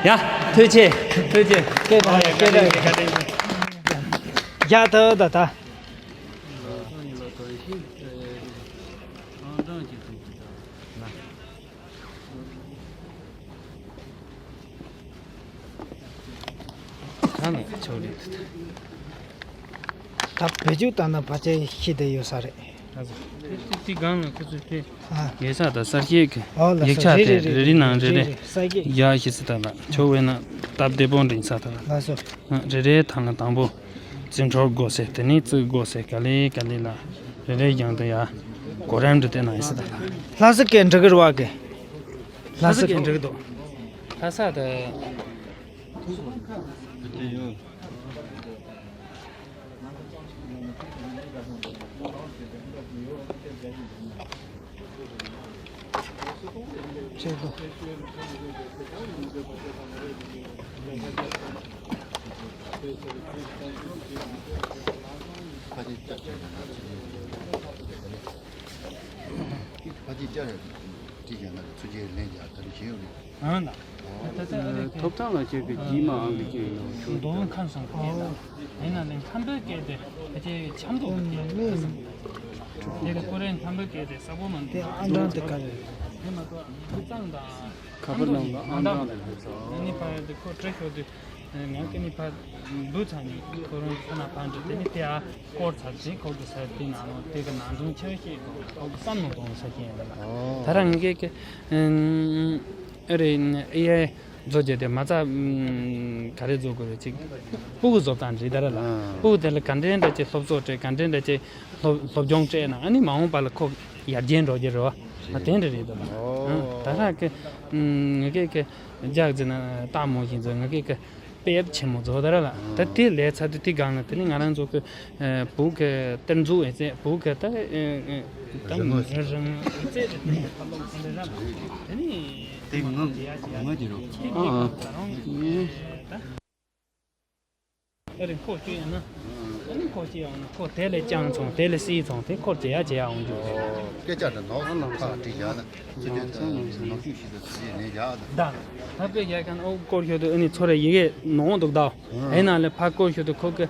ཡ། ཐུགས་རྗེ་ཆེ། ཐུགས་རྗེ་ཆེ། སྐད་གཏོང་ཡ་སྐད་གཏོང་ཡ། ཡ་ད་ད་ད། ད་ནི་ཆོག་རེད། ད་བེད་སྤྱོད་བཏང་ན་ཕལ་ཆེར་ཤེས་བསྡད་ཡོད་ས་རེད། དེ་དེ་དེ་སྒང་ལ་ཁོ་ཚོས་དེ། ཨ། ཡིག་ཚགས་དང་གསར་བཤད་ཀྱི། ཨོ་ལགས་སོ། ཡིག་ཆ་རེད་དེ་རེད་རེ་རེ་ནང་རེ་རེ། རེད་རེད། གསར་བཤད། ཡག་ཤི་སི་ད་ལ་ཆོ་བས་ན་སྟབས་བདེ་པོ་འདྲེན་ས་ད་ལ། ལགས་སོ། ཨ། རེ་རེ་ཐང་ལ་དང་པོ་རྩིས་འཕྲུལ་དགོས་ཟེར། དེ་ནས་རྩིས་དགོས་ཟེར། ག་ལེ་ག་ལེ་ལ་རེ་རེ་རྒྱང་དུ་ཡ་གོ་རིམ་འདྲ་དེ་ན་ཡི་སི་ད་ལ། ལྷ་ས་སྐད་འགྲིག་གི་རེད་བ་གི། ལྷ་ས་སྐད་འགྲིག་གི་འདུག་ལྷ་ས་ད། ཕ་གི་བསྐྱར་ཡང་ཅི་བྱས་ན་ཚུར་རྒྱལ་ལན་རྒྱག་ད་རེ་བྱེད་ཡོད་རེད། ཨང་ད། ཐོབ་ཐང་ལ་ཁྱེད་ཀྱི་རྗེས་མ་ཨང་གི་ཅིག་ཡིན་ནོ་ཆུང་མདོ་དབུས་ཁམས་སངས་ཀྱི་ཡིན་ན་ལས་ཁམས་པའི་སྐད་དེ་ཕལ་ཆེར་ཆབ་མདོ་གི་སྐད་དེ་གི་ཀོ་རེ་ཁམས་པའི་སྐད་དེ་ས་བོ་མ་དེ་ཨང་གྲངས་དེ་ག་རེ། དེ་མ་གཏོགས་འབུ་གཙང་དང་ཁ་པར་ནང་ལ་ཨང་གྲངས་དེ་ལྷག་སོང་། ཨ་ནི་ཕ་དེ་ཁོ་བྲེ་ཤོར་དུས། ང་ཀི་ནི་ཕ་འབུ་ཚ་ནི་ཁོ་རང་ཁོ་ན་ཕ་འདྲ་དེ་ནི་དེ་ཨ་སྐོར་ཚ་དེ་ཁོ་གི་ས་དེ་ན་ནོ་དེ་གི་ནང་དོན་ཆེ་ཤེས་ཁོ་གི་བསམ་མནོ་གཏོང་ས་ཅན་ཡིན་ལ། ད་རང་ངེད་ཀྱི་ཨ་རེ་ཨེ་ཨའི་བཟོ་རྒྱུ་དེ་མ་རྩ་ག་རེ་བཟོ་དགོས་རེད་ཅིག་སྤུ་གུ་བཟོ་སྟངས་རེད་ད་ར་ལ། སྤུ་གུ་དེ་ལ་ག་འདྲའི་འདྲ་ཅིག་སློབ་གསོ་སྤྲད། ག་འདྲའི་འདྲ་ཅིག་སློབ་སློབ་སྦྱོང་སྤྲད་ན་ཨ་ནི་མ་འོངས་པ་ལ་ཁོ་ཡར་རྒྱས་འགྲོ་རྒྱུ་རེད་བ། དེ་འདྲ་རེད་ད་ལ། ད་ར་གི་ངེད་ཀྱི་ལྗགས་ཟེར་ན་སྟག་མོ་བཞིན་བཟོ། ང་གི་གི་དཔེ་ཡབ་ཆེན་མོ་བཟོ་ད་ར་ལ། ད་དེ་ལས་ཚར་དུས་དེ་སྒང་ལ་དེ་ནི་ང་རང་ཚོ་གི་བུ་གི་གཏེར་མཛོད་ཨེ་ཙེ་བུ་གི་ད་ད་རང་ངོ་རང་ཨེ་ཙེ་རེད། དེ་ནི་ཕ་ལོག་ཚོ་ལས་ར་དེ་ནི་དེ་ངོ་ངོ་གི་རོ། ཨ་ཨ། ད། ཨ་རེ་ཁོ་སྐྱེ་ཡང་ན། ཨ་ནི་ཁོ་སྐྱེ་ཡང་ན་ཁོ་དེ་ལས་ཅང་ཚོང་དེ་ལས་སྲིད་ཚོང་དེ་ཁོར་བྱེད་ཡ་བྱེད་ཡ་འོང་རྒྱུ་རེད། སྐད་ཆ་འདྲ་ནོར་ཁག་བྲིས་བཞག་ན་ཚུར་རྒྱུ་ནོར་བཅུད་ཤིག་ཏུ་ཟེར་ནས་བཞག་ད། ད་ད་དཔེ་རྒྱག་མཁན་ཨོ་སྐོར་ཤོད་དུ་ཨ་ནི་ཚོ་རེ་ཡི་གེ་ནོར་འདུག་ད། ཨེ་ན་ལས་ཕ་སྐོར་ཤོད་དུ་ཁོ་གི་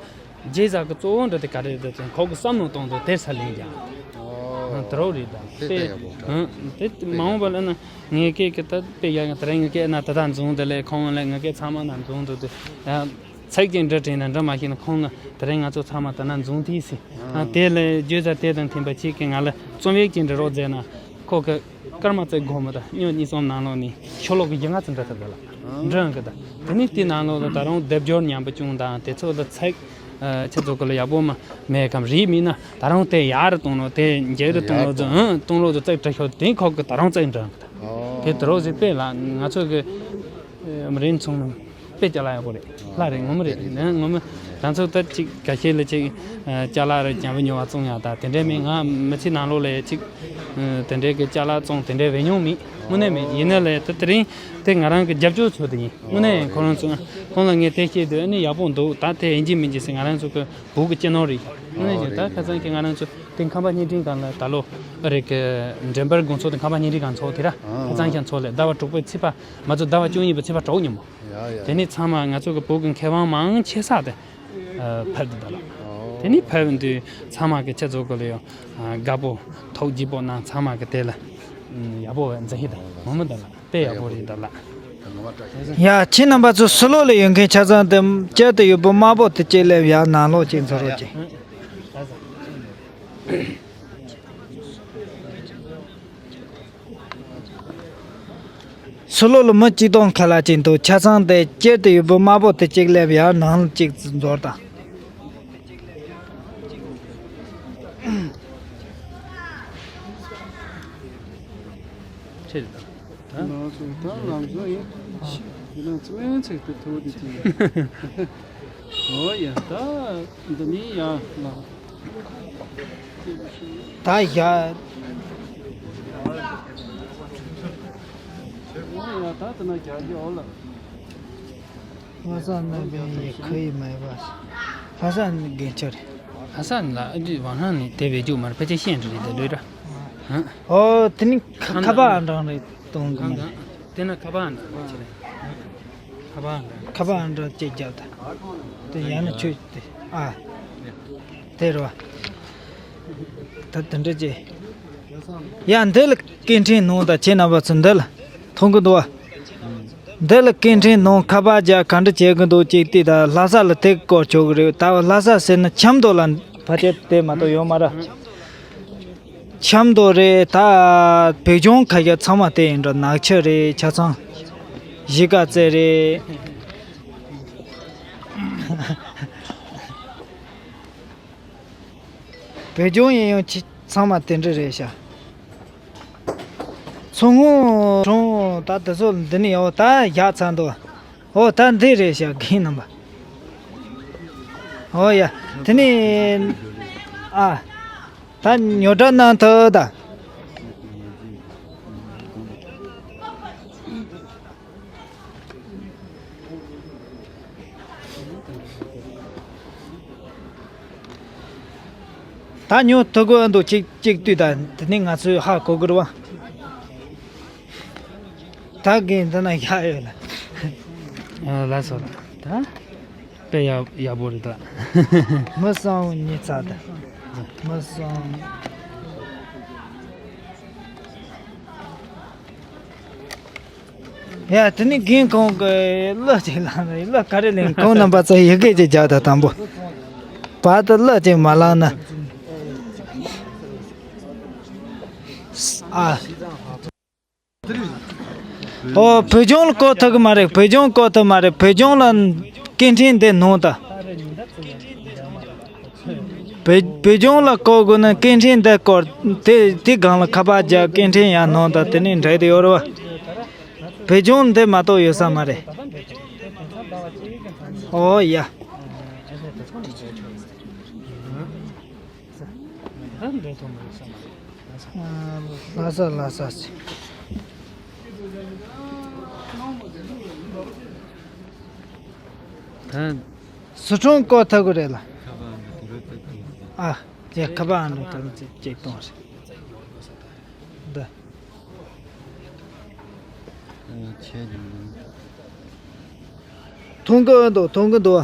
རྗེས་ཟག་གི་གཙོ་བོ་འདྲ་དེ་ག་རེ་རེད་ཟེར་ཁོ་གི་བསམ་བློ་གཏོང་དུ་དེར་ས་ལེན་ཀྱང་། ཨོ། དེ་རོགས་རེད་ད། དེ་དཔེ་ལྟ་ཡག་པོ་འདྲ། ཨང་དེ་མ་འོངས་པ་ལ་ན་ངས་སྐད་ཀྱི་ད་དཔེ་རྒྱག་མཁན་དེ་རིང་ངས་སྐད་ན་ད་ད་འཛུང་དེ་ལས་ཁོང་ལས་ངས་སྐད་ཚང་མ་ན་འཛུང་འདུག་དེ་ཡང་། ཚིག་ཅིག་འབྲི་དྲན་ན་འབྲི་མ་ཤེས་ན་ཁོང་ལ་དེ་རིང་ང་ཚོ་ཚང་མ་ད་ན་འཛུང་ཐིག་སི། ཨ་དེ་ལས་བརྗོད་བྱ་དེ་དང་མཐུན་པ་ཅིག་གིས་ང་ལ་རྩོམ་ཡིག་ཅིག་འབྲི་རོགས་མཛད་ན། ཁོ་གི་སྐར་མ་བརྩེགས་སྒོར་མོ་དང་སྨྱོ་གཉིས་གསུམ་ནང་ལོགས་ནས་ཤོ་ལོ་ཀ་བཞི་ལྔ་ཙམ་འབྲི་ཐུབ་འདུག་ལ། འབྲི་ཡང་གི་ད་དེ་ནས་དེའི་ནང་ལོགས་ལ་ད་རུང་སྡེབ་སྦྱོར་ཉམས་པ་བྱུང་དང་དེ་ཚོ་ལ་ཚིག་ཨ་ཆ་ཚོ་གི་ལ་ཡག་པོ་མ་མེད་གམ་རིག་མིན་ན་ད་རུང་དེ་ཡག་རུ་གཏོང་ལོ་དེ་མཇལ་རུ་གཏོང་ལོ་ཚོ་ཨང་གཏོང་ལོ་ཚོ་ཚིག་འབྲི་ཤོག་དེ་ཁོ་གི་ད་རུང་ཚིག་འབྲི་ཡང་གི་ད། དེ་དུ་རོགས་ཟེར་པས་ལ་ང་ཚོ་གི་ཨ་མི་རིགས་ཚང་མ་དཔེ་ཅ་ལག་ཡག་པོ་རེད། ལྷ་རེད། ངོ་མ་རེད། ནས་ངོ་མ་རང་ཚོ་ད་ཅིག་ག་ཤེད་ལ་ཅིག་ཨ་ཅ་ལག་རེད། ཅམ་པ་ཉོ་བ་བཙོང་ཡག་ད་དེ་འདྲས་མིན། ང་མི་ཚེ་ནང་ལོགས་ལ་ཅིག་ཨ་དེ་འདྲས་གི་ཅ་ལག་བཙོང་དེ་འདྲས་བས་མྱོང་མེད། དངོས་གནས་མེད། ཡིན་ན་ལས་ད་དེ་རིང་དེ་ང་རང་གི་རྒྱབ་སྐྱོར་ཚོ་དེ་ཡིན། དངོས་གནས་ཁོ་རང་ཚོ་ཁོང་ལ་ངས་དེ་བཤད་དུས་ཨ་ནི་ཡག་པོ་འདུག་ད་དེ་ཡིན་གཅིག་མིན་གཅིག་ཟེར་ང་རང་ཚོ་གི་བུ་གི་སྤྱི་ནོར་རེད། དངོས་གནས་ཀྱི་ད་ཁ་སང་གི་ང་རང་ཚོ་དེ་ཁམས་པ་བརྙན་འཕྲིན་སྒང་ལ་ད་ལོ་ཨ་རེ་གི་འགྲེམས་པར་དགོང་ཚོགས་དེ་ཁམས་པ་བརྙན་འཕྲིན་སྒང་ཚོགས་དེ་ར་ཁ་སང་ཁྱང་ཚོགས་ལས་ཟླ་བ་དྲུག་པའི་ཚེས་པ་མ་ཚོ་ཟླ་བ་བཅུ་གཉིས་པའི་ཚེས་པ་དྲུག་ཉིན་མོ། ཡ་ཡ། དེ་ནས་ཚང་མ་ང་ཚོ་གི་བོད་ཀྱི་མཁས་དབང་མང་ཆེ་ས་དེ་ཨ་ཕེབས་འདུག་ད་ལ། ཨོ། དེ་ནས་ཕེབས་དུས་ཚང་མ་གི་ཆེད་ཚོགས་གི་ལ་ཡོད་དགའ་པོ་ཐུགས་དགྱེས་པོ་གནང་། ཚང་མ་གི་དེ་ལ་ཡག་པོ་བས་མཛད་ཤེས་དང་ངོ་མ་ད་ལ་དཔེ་ཡག་པོ་རེད་ད་ལ། ཡ་ཁྱེད་རྣམ་པ་ཚོ་ཕྱི་ལོགས་ལ་ཡོད་མཁན་ཆ་ཚང་དེ་བསྐྱར་དུ་ཡོད་པོ་དམར་པོ་དེ་གཅིག་སླེབས་ཡར་ནང་ལོགས་གཅིག་འཛུལ་རོགས་གྱིས། ཕྱི་ལོགས་ལ་མི་གཅིག་སྟོང་ཁ་ལག་ཅིག་འདུག་ཆ་ཚང་དེ་བསྐྱར་དུ་ཡོད་པོ་དམར་པོ་དེ་གཅིག་སླེབས་ཡར་ནང་ལ་གཅིག་འཛུལ་དང་། ཁྱེད་ད། ང་ཚོ་ད་ལམ་བཟོ་ཡིན། ཡིན་ན་ཚོ་ཨེ་ཚེག་ཏུ་ཐུག་དེ་ཅི་ཡིན། ཨོ་ཡ་ད་འདི་ནི་ཡ་ལ། ད་ཡ། ཨོ་ཡ་ད་དེ་ན་རྒྱ་རྒྱ་ཨོ་ལ། ལྷ་ས་ནང་པའི་ཡི་གེ་ཡི་མེད་པ། ལྷ་ས་ནི་རྒན་ཆ་རེད། ལྷ་ས་ནི་ལ་ཨ་ཅེ་ཝང་ཧྲང་ནི་དེ་བེད་སྤྱོད་མར་ཕལ་ཆེར་ཤེས་འདྲི་རེད་དེ་ལོས་ར། ཧ། ཨོ་དེ་ནི་ཁ་ཁ་པར་ཨང་གྲངས་རེད་གཏོང་གི་མ་རེད། དེ་ན་ཁ་པར་ཨང་གྲངས་ཆེ་རེད། ཁ་པར་ཨང་གྲངས། ཁ་པར་ཨང་གྲངས་ཅིག་རྒྱབ་ད། དེ་ཡང་ན་ཆོས་དེ་ཨ། དེ་རེད་བ། ད་དེ་འདྲ་ཅིག་ཡ་འདི་ལ་སྐད་འཕྲིན་ནང་ད་ཁྱེད་རྣམ་པ་ཚོ་འདི་ལ་མཐོང་གི་འདུག་བ། འདི་ལ་སྐད་འཕྲིན་ནང་ཁ་པར་རྒྱག་ག་འདྲ་བྱེད་གི་འདུག་ཅིག་བལྟས་ད་ལྷ་ས་ལ་དེ་སྐོར་ཆོག་གི་རེད། ད་ལྷ་ས་ཟེར་ན་ཆབ་མདོ་ལ་ཕལ་ཆེར་དེ་མ་གཏོགས་ཡོད་མ་རེད། ཆབ་མདོ་རེད། ད་བོད་ལྗོངས་ཁ་ཤས་ཚང་མ་དེ་ཡིན་འགྲོ། ནག་ཆུ་རེད། ཆ་ཚང་གཞིས་ཀ་རྩེ་རེད། བོད་ལྗོངས་ཡིན་ཡང་ཆི་ཚང་མ་དེ་འདྲ་རེད་ཤག་མཚོ་སྔོན་གྲོང་ད་དེ་ཚོ་འདི་ནས་ཡོད། ད་བཞག་ཚར་འདུག་ཨོ་ད་འདི་རེད་ཤག་རྒན་རྣམ་པ། ཨོ་ཡ། དེ་ནས་ཨ། ད་ཉོ་སྒྲ་གནང་ཐུབ་ད། ད་ཉོ་ཐུབ་དགོས་འདུག་གཅིག་གཅིག་ལྟོས་ད། དེ་ནས་ང་ཚོས་ཧ་གོ་དགོས་རེད་བ། ད་རྒན་འདི་ན་བཞག་ཡོད་ལ། ཨ་ལགས་སོ། ད་དཔེ་ཡག་ཡག་པོ་རེད་ད། མི་གསང་བ་ཉིས་རྩ་ད། མི་གསང་། ཡ་དེ་ནི་རྒན་ཁོང་གི་གླུ་ཅིག་བླངས་ནས། གླུ་ག་རེ་ལེན། ཁོང་རྣམ་པ་ཚོ་ཡི་གེ་ཅིག་རྒྱག་དང་དང་པོ། བར་དུ་གླུ་ཅིག་མ་བླངས་ན། ཨ། ཨོ་བོད་ལྗོངས་ལ་བསྐོར་ཐུབ་གི་མ་རེད། བོད་ལྗོངས་བསྐོར་ཐུབ་མ་རེད། བོད་ལྗོངས་ལ་སྐད་འཕྲིན་འདི་ནོར་ད། བོད་བོད་ལྗོངས་ལ་བསྐོར་དགོས་ན་སྐད་འཕྲིན་འདི་བསྐོར། དེ་དེ་སྒང་ལ་ཁ་པར་རྒྱག་སྐད་འཕྲིན་ཡར་ནོར་ད། དེ་ནས་འགྲིག་དེ་ཡོད་རེད་བ། བོད་ལྗོངས་འདི་མ་གཏོགས་ཡོད་ས་མ་རེད། ཨོ་ཡ། ལྷ་ས་ལྷ་ས་ཟེར། ད་ཟི་ཁྲོན་བསྐོར་ཐུབ་ཀྱི་རེད་ལ། ཨ་ཅེ་ཁ་པར་ཨ་འགྲོ་ཐུབ་ཅེ་ཅེ་གཏོང་རེད། འདི། མཐོང་གི་འདུག་མཐོང་གི་འདུག་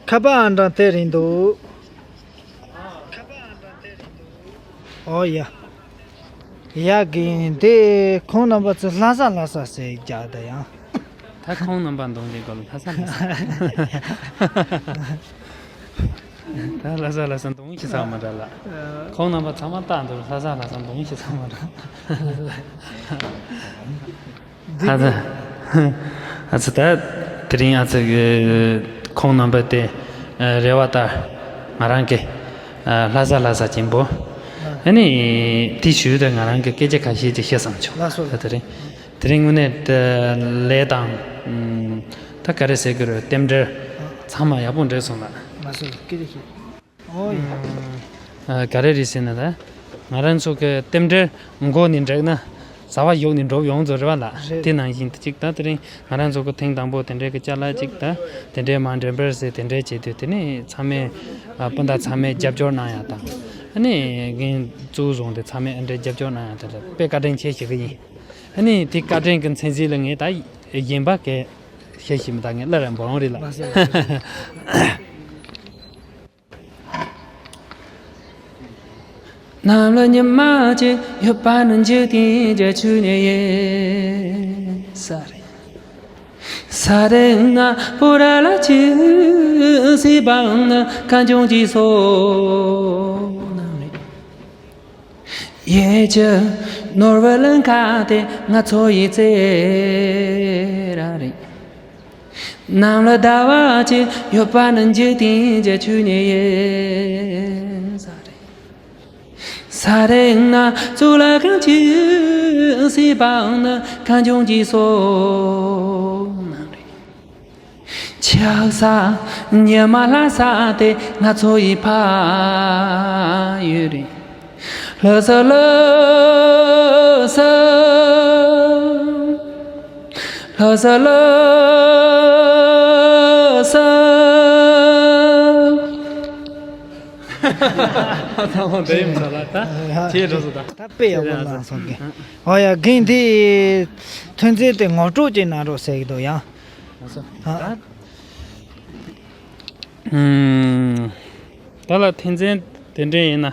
ཁ་པར་ཨང་གྲངས་དེ་རེད་འདུག་ཨོ་ཡ། ཡ་རྒན་དེ་ཁོང་རྣམ་པ་ཚོ་ལྷ་ས་ལྷ་ས་ཟེར་རྒྱག་ད་ཡང་། ད་ཁོང་རྣམ་པ་འདོན་དེ་གོ་ལྷ་ས་ལྷ་ས། ད་ལྷ་ས་ལྷ་ས་འདོན་ཤེས་ས་མ་འདྲ་ལ། ཁོང་རྣམ་པ་ཚང་མ་ལྟ་འདུག་ལྷ་ས་ལྷ་ས་འདོན་ཤེས་ས་མ་འདྲ། ཨ་ཙི། ཨ་ཙི་ད་དེ་རིང་ཨ་ཙི་ཁོང་རྣམ་པ་དེ་རེ་བ་ལྟར་ང་རང་གི་ལྷ་ས་ལྷ་ས་ཆེན་པོ། ཨ་ནི་དེ་ཞུས་ཏེ་ང་རང་གི་སྐད་ཆ་ཁ་ཤས་ཅིག་བཤད་བསམ་བྱུང་། ལགས་སོ། ད་དེ་རིང་དེ་རིང་དངོས་གནས་ལས་དང་ད་ག་རེ་ཟེར་གི་རེད། རྟེན་འབྲེལ་ཚང་མ་ཡག་པོ་འགྲིག་སོང་ལ། ལགས་སོ། སྐད་ཆ་ཤོད། ཨོ་ཡ། ཨ། ག་རེ་རེད་ཟེར་ན་ད། ང་རང་ཚོ་གི་རྟེན་འབྲེལ་མགོ་ནས་འགྲིག་ན་རྩ་བ་གཞུག་ནས་འགྲུབ་ཡོང་ཚོད་རེད་བ་ལ། རེད། དེ་ནང་བཞིན་དུ་ཅིག་ད་དེ་རིང་ང་རང་ཚོ་གི་ཐེངས་དང་པོ་དེ་འདྲའི་གི་ཅ་ལག་ཅིག་ད་དེ་འདྲའི་མར་འགྲེམས་སྤེལ་ཟེར་དེ་འདྲའི་བྱེད་དུས་དེ་ནས་ཚང་མས་ཨ་སྤུན་ཟླ་ཚང་མས་རྒྱབ་སྐྱོར་གནང་ཡ་དང་། ཨ་ནི་རྒན་གཙོ་བོ་བཟུང་སྟེ་ཚང་མས་ཨ་འདྲའི་རྒྱབ་སྐྱོར་གནང་ཡ་དེ་ལ་དཔེ་བཀའ་དྲིན་ཆེ་ཞུ་གི་ཡིན། ཨ་ནི་དེ་བཀའ་དྲིན་གི་མཚན་རྩིས་ལ་ངས་ད་གཞན་པ་གས་བཤད་ཤེས་མི་ད། ངས་སླར་ཡང་འབོ་ལོང་རེད་ལ། ལགས་སོ། གནམ་ལ་ཉི་མ་གཅིག་ཡོད་པ་ན་འཇིག་རྟེན་གྱི་ཆོས་ཉིད་ཡིན་ས་རེད། ས་རེད་ང་བུ་ར་ལ་ཅི་སྲིད་པའང་ནི་གང་བྱུང་ཅིག་སོང་ནམ་རེད། ཡིད་ཀྱི་ནོར་བུ་གླིང་ག་དེ་ང་ཚོ་ཡི་རྩེ་ར་རེད། གནམ་ལ་ཟླ་བ་གཅིག་ཡོད་པ་ནི་འཇིག་རྟེན་གྱི་ཆོས་ཉིད་ཡིན་ས་རེད། ས་རེད་ང་གཙུག་ལག་ཁང་གཅིག་སྲིད་པའང་ནི་གང་བྱུང་ཅིག་སོང་ནམ་རེད། ཆགས་ས་ཉི་མ་ལྷ་ས་དེ་ང་ཚོ་ཡི་ཕ་ཡུལ་རེད། ལྷ་ས་ལྷ་ས། ལྷ་ས་ལྷ་ས། ཚང་མ་འདི་ཡིན་ས་ལ་ད་ཁྱེད་འགྲོ་སོ་ད། ད་དཔེ་ཡག་པོ་གནང་སོང་གི། ཨོ་ཡ་རྒན་འདི་ཐོན་རྫས་དེ་ངོ་སྤྲོད་ཅིག་གནང་རོགས་ཟེར་གི་འདུག་ཡང་། ཨ། ད་ལ་ཐོན་རྫས་དེ་འདྲ་ཡིན་ན་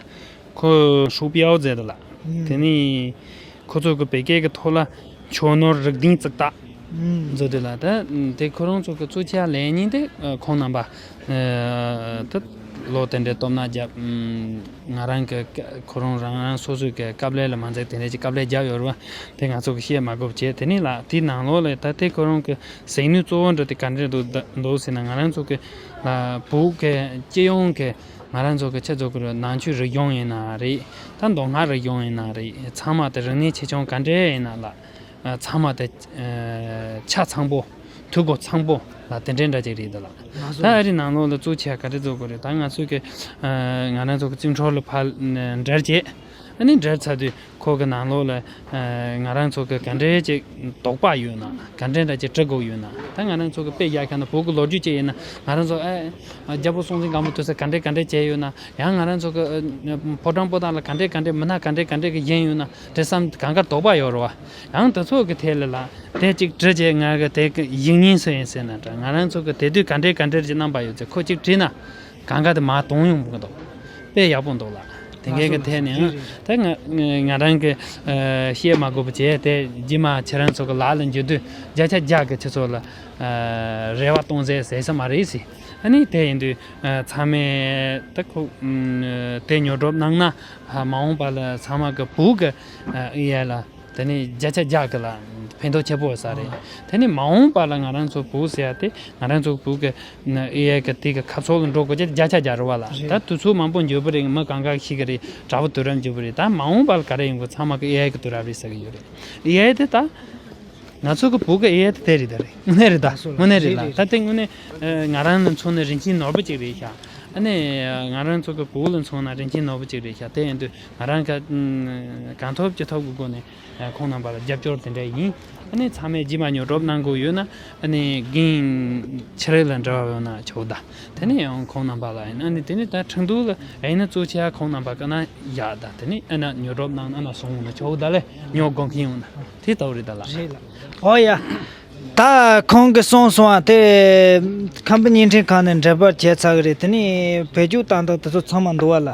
ཁོ་ཧྲུའུ་པེའོ་ཟེར་འདུག་ལ། ཨུམ། དེ་ནི་ཁོ་ཚོ་གི་བོད་སྐད་ཀྱི་ཐོག་ལ་མཆོད་ནོར་རིག་ལྡན་ཙིག་རྟགས། མཛོད་དེ་ལ་ད་དེ་ཁོ་རང་ཚོ་གི་གཙོ་ཆེ་ལས་ཉིན་དེ་ཁོང་རྣམ་པ་ད་ལོ་དེ་འདྲའི་སྟོབས་ན་རྒྱབ། ང་རང་གི་ཁོ་རང་རང་རང་སོ་སོའི་གི་སྐབས་ལས་ལ་མ་འཛེག་དེ་འདྲའི་ཅིག་སྐབས་ལས་རྒྱབ་ཡོད་རེད་བ། དེ་ང་ཚོ་གི་བཤད་མ་དགོས་བྱས། དེ་ནས་ལ་དེའི་ནང་ལོགས་ལ་ད་དེ་ཁོ་རང་གི་ཟིང་ནུས་གཙོ་བོ་འདྲ་དེ་ག་འདྲས་འདུག་འདུག་ཟེར་ན། ང་རང་ཚོ་གི་ལ་བོད་གི་སྤྱི་ཡོངས་གི་ང་རང་ཚོ་གི་ཆེད་ཚོ་གི་ནང་ཆོས་རིག་གཞུང་ཡིན་ན་རེད། ད་མདོ་སྔགས་རིག་གཞུང་ཡིན་ན་རེད། ཚང་མ་དེ་རིག་གནས་ཆེ་ཆུང་ག་འདྲས་ཡིན་ན་ལ། ཚང་མ་དེ་ཆ་ཚང་པོ། འཐུས་སྒོ་ཚང་པོ་ལ་དེ་འདྲའི་འདྲ་ཅིག་རེད་འདུག་ལ། ད་ཨ་རི་ནང་ལོགས་ལ་གཙོ་ཆེ་ག་རེ་བཟོ་དགོས་རེད། ད་ང་ཚོ་གི་ང་རང་ཚོ་གི་བཙུན་ཁྲོལ་ལ་ཕར་འབྲེལ་བྱས། ཨ་ནི་འབྲེལ་ཚར་དུས་ཁོ་གི་ནང་ལོགས་ལ་ང་རང་ཚོ་གི་ག་འདྲའི་ཅིག་དོགས་པ་ཡོད་ན། ག་འདྲའི་འདྲ་ཅིག་དྲི་དགོས་ཡོད་ན། ད་ང་རང་ཚོ་གི་དཔེ་བཞག་ཁ་ན་བོད་གི་ལོ་རྒྱུས་ཅིག་ཡིན་ན། ང་རང་ཚོ་ཨ་རྒྱལ་པོ་སྲོང་བཙན་སྒམ་པོ་དུས་ས་ག་འདྲའི་ག་འདྲའི་བྱས་ཡོད་ན། ཡང་ང་རང་ཚོ་གི་ཕོ་བྲང་པོ་ཏཱ་ལ་ག་འདྲའི་ག་འདྲའི་མི་སྣ་ག་འདྲའི་ག་འདྲའི་གི་བཞེངས་ཡོད་ན། དེ་བསམ་གང་ག་དོགས་པ་ཡོད་རེད་བ། ཡང་དེ་ཚོ་གི་ཐད་ལ་ལ་དེ་གཅིག་དྲི་བྱས། ང་གི་དེ་གི་ཡིག་རྙིང་སུ་ཡིན་ཟེར་ན་འདྲ། ང་རང་ཚོ་གི་དེ་དུས་ག་འདྲའི་ག་འདྲའི་གི་རྣམ་པ་ཡོད་ཚེ་ཁོ་གཅིག་བྲིས་ན་གང་ག་དེ་མར་གཏོང་ཡོང་གི་འདུག་དཔེ་ཡག་པོ་འདུག་ལ། དེ་འགའི་གི་ཐད་ནས་ཡང་ད་ང་ང་རང་གི་བཤད་མ་དགོས་པ་བྱས། དེ་རྗེས་མ་ཁྱེད་རང་ཚོ་གི་ལག་ལ་འཇུ་དུས་བརྒྱ་ཆ་བརྒྱ་གི་ཁྱེད་ཚོ་ལ་རེ་བ་གཏོང་ཟེར་ཟེར་ས་མ་རེད་ཟེར། ཨ་ནི་དེ་ཡིན་དུས་ཚང་མས་ད་ཁོ་དེ་ཉོ་སྒྲུབ་གནང་ན། མ་འོངས་པ་ལ་ཚང་མ་གི་བོད་གི་ཨེ་ཨའི་ལ་དེ་ནས་བརྒྱ་ཆ་བརྒྱ་གི་ལ་ཕན་ཐོགས་ཆེ་པོ་ཡོད་ས་རེད། དེ་ནས་མ་འོངས་པ་ལ་ང་རང་ཚོ་བོད་ཟེར་ཡ་དེ་ང་རང་ཚོ་བོད་གི་ཨེ་ཨའི་གི་དེ་གི་ཁ་ཕྱོགས་ལ་འགྲོ་དགོས་ཀྱི་བརྒྱ་ཆ་བརྒྱ་རེད་བ་ལ། ད་དུས་ཚོད་མང་པོ་འགྱོ་བ་རེད། མི་གང་ག་ཤེས་གི་རེད། དྲག་པོ་དུས་རབས་འགྱོ་བ་རེད། ད་མ་འོངས་པ་ལ་ག་རེ་ཡོང་གི། ཚང་མ་གི་ཨེ་ཨའི་གི་དུས་རབས་རེད་ཟེར་གི་ཡོད་རེད། ཨེ་ཨའི་དེ་ད་ང་ཚོ་གི་བོད་གི་ཨེ་ཨའི་དེ་དེ་རེད། ད་རེད། དངོས་གནས་རེད་ད། རེད། དངོས་གནས་རེད་ལ། རེད། ད་དེ་དངོས་གནས་ང་རང་ལ་མཚོན་ན་རིན་ཆེན་ནོར་བུ་ཅིག་རེད་ཤག་ཨ་ནི་ང་རང་ཚོ་གི་བོད་ལ་མཚོན་ན་རིན་ཆེན་ནོར་བུ་ཅིག་རེད་ཤག་དེ་ཡིན་དུས་ང་རང་ག་གང་ཐུབ་ཅི་ཐུབ་ཀྱི་སྒོ་ནས་ཁོང་རྣམ་པ་ལ་རྒྱབ་སྐྱོར་དེ་འདྲ་ཡིན། ཨ་ནི་ཚང་མས་རྗེས་མ་ཉོ་སྒྲུབ་གནང་དགོས་ཡོད་ན། ཨ་ནི་རྒན་ཆེ་རིགས་ལ་འབྲེལ་བ་ཡོད་ན་ཆོག་ད། དེ་ནས་ཡང་ཁོང་རྣམ་པ་ལ་ཡིན། ཨ་ནི་དེ་ནས་ད་ཁྲིན་ཏུའུ་ལ་ཡིན་ན་གཙོ་ཆེ་ཁོང་རྣམ་པ་ག་ན་བཞག་ད། དེ་ནས་ཨ་ན་ཉོ་སྒྲུབ་གནང་ན་ཨ་ན་སོང་ཡོང་ན་ཆོག་ད་ལས། ཉོ་དགོས་མཁན་ཡོང་ན་དེ་ལྟ་བུ་རེད་ད་ལ། རེད་ལ། ཨོ་ཡ། ད་ཁོང་གིས་གསུངས་སོང་བ་དེ་ཁམས་པ་བརྙན་འཕྲིན་ཁང་ནས་འགྲེལ་པར་བྱས་ཚར་གི་རེད། དེ་ནས་བེད་སྤྱོད་བཏང་སྟངས་དེ་ཚོ་ཚང་མ་འདུག་བ་ལ།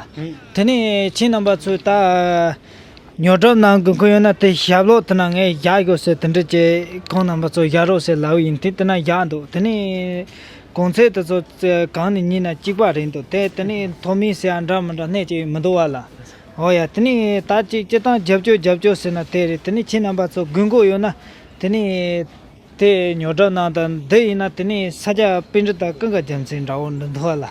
དེ་ནས་ཁྱེད་རྣམ་པ་ཚོས་ད་ཉོ་སྒྲུབ་གནང་དགོས་མཁན་ཡོད་ན་དེ་ཞབས་ལོག་དེ་ན་ངས་བཞག་ཡོད་ཟེར་དེ་འདྲ་བྱས་ཁོང་རྣམ་པ་ཚོ་བཞག་རོགས་ཟེར་ལབ་ཡིན། དེ་དེ་ན་བཞག་འདུག་དེ་ནས་གོང་ཚད་དེ་ཚོ་གང་ནས་རྙེད་ན་གཅིག་པ་རེད་འདུག་དེ་དེ་ནས་ཐོགས་མེད་ཟེར་ཡ་འདྲ་མི་འདྲ་སྣེ་གཅིག་མི་འདུག་བ་ལ། ཨོ་ཡ། དེ་ནས་ད་ཅིག་སྤྱིར་བཏང་རྒྱབ་སྐྱོར་རྒྱབ་སྐྱོར་ཟེར་ན་དེ་རེད། དེ་ནས་ཁྱེད་རྣམ་པ་ཚོ་དགོས་མཁོ་ཡོད་ན་དེ་ནས་དེ་ཉོ་སྒྲུབ་གནང་དང་། འདི་ཡིན་ན་དེ་ནས་ས་སྐྱ་པཎྜི་ཏ་ཀུན་དགའ་རྒྱལ་མཚན་འདྲ་བོ་འདི་འདུག་བ་ལ།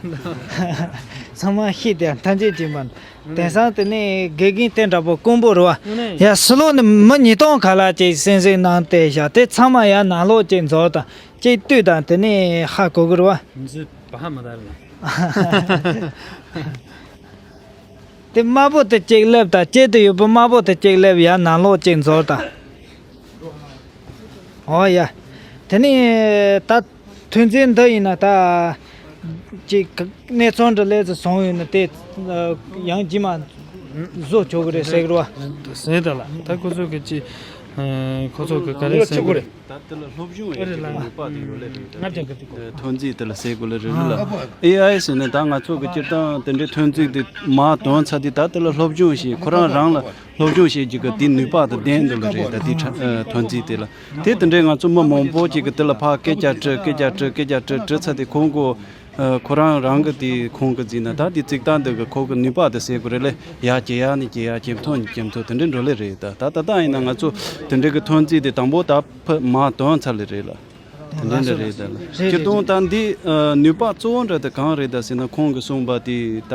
ཚང་མ་ཤེས་དེ་ཐམས་ཅད་ཀྱིས་མ། དེང་སང་དེ་ནས་དགེ་རྒན་དེ་འདྲ་པོ་དཀོན་པོ་རེད་བ། ཡ་ཕྱི་ལོགས་ནས་མི་ཉིས་སྟོང་ག་ལ་ཅིག་གསན་གཟིགས་གནང་བསྡད་བཞག་དེ་ཚང་མ་ཡར་ནང་ལོགས་ཅིག་འཛུལ་དང་། ཅིག་ལྟོས་དང་། དེ་ནས་ཧ་གོ་གི་རེད་བ། འཛུལ་བ་ཧ་མ་ད་རེད་ལ། དེ་དམར་པོ་དེ་གཅིག་སླེབས་དང་། དཀྱིལ་དུ་ཡོད་པ་དམར་པོ་དེ་གཅིག་སླེབས། ཡར་ནང་ལོགས་གཅིག་འཛུལ་དང་། ཨོ་ཡ། དེ་ནས་ད་ཐོན་རྫས་འདི་ཡིན་ན་ད་ཅིག་གནས་ཚང་འདྲ་ལས་ཚོ་བཟུང་ཡོད་ན་དེ་ཡང་རྗེས་མ་བཟོ་ཆོག་གི་རེད་ཟེར་གི་རེད་བ། ཟེར་ད་ལ། ད་ཁོ་ཚོ་གི་ཅི་ཁོ་ཚོ་གི་ག་རེ་ཟེར་གི་རེད། ད་དེ་ལ་སློབ་སྦྱོང་ཡེད་ཀྱི་ནུས་པ་དེ་ཡོད་ལེ་རེད། ད་ལྔ་བརྒྱ་གི་ཐོན་རྫས་དེ་ལ་ཟེར་དགོས་ལེ་རེད་ལ། ཨེ་ཨའི་ཟེར་ནས་ད་ང་ཚོ་གི་སྤྱིར་བཏང་དེ་འདྲའི་ཐོན་རྫས་དེ་མར་ཐོན་ཚར་དུས་ད་དེ་ལ་སློབ་སྦྱོང་བྱེད། ཁོ་རང་རང་ལ་སློབ་སྦྱོང་བྱེད་རྒྱུ་གི་དེའི་ནུས་པ་དེ་ལྡན་འདུག་ལེ་རེད། ད་དེའི་ཐོན་རྫས་དེ་ལ་དེ་དེ་འདྲའི་ང་ཚོ་མི་མང་པོ་ཅིག་གི་དེ་ལ་ཕར་སྐད་ཆ་དྲིས། སྐད་ཆ་དྲིས། སྐད་ཆ་དྲིས་དྲིས་ཚར་དུས་ཁོང་གོ་ཁོ་རང་རང་གི་དེ་ཁོང་གི་རྫིག་ན་ད་དེ་རྫིག་སྟངས་འདི་གི་ཁོ་གི་ནུས་པ་དེ་ཟེར་དགོས་རེད་ལེ། ཡར་གྱེས་ཡ་ནས་གྱེས་ཡ། ཇེ་མཐོ་ནས་ཇེ་མཐོ་དེ་འདྲའི་འགྲོ་ལེ་རེད། ད་ད་ད་ལྟ་ཡིན་ན་ང་ཚོ་དེ་འདྲའི་གི་ཐོན་རྫས་དེ་དང་པོ་ད་ཕར་མར་ཐོན་ཚར་ལེ་རེད་ལ། དེ་འདྲའི་འདྲ་རེད་ད་ལ། རེད། སྤྱིར་བཏང་ད་འདི་ནུས་པ་གཙོ་བོ་འདྲ་དེ་གང་རེད་ད་ཟེར་ན། ཁོང་གི་གསུངས་པ་དེ་ད་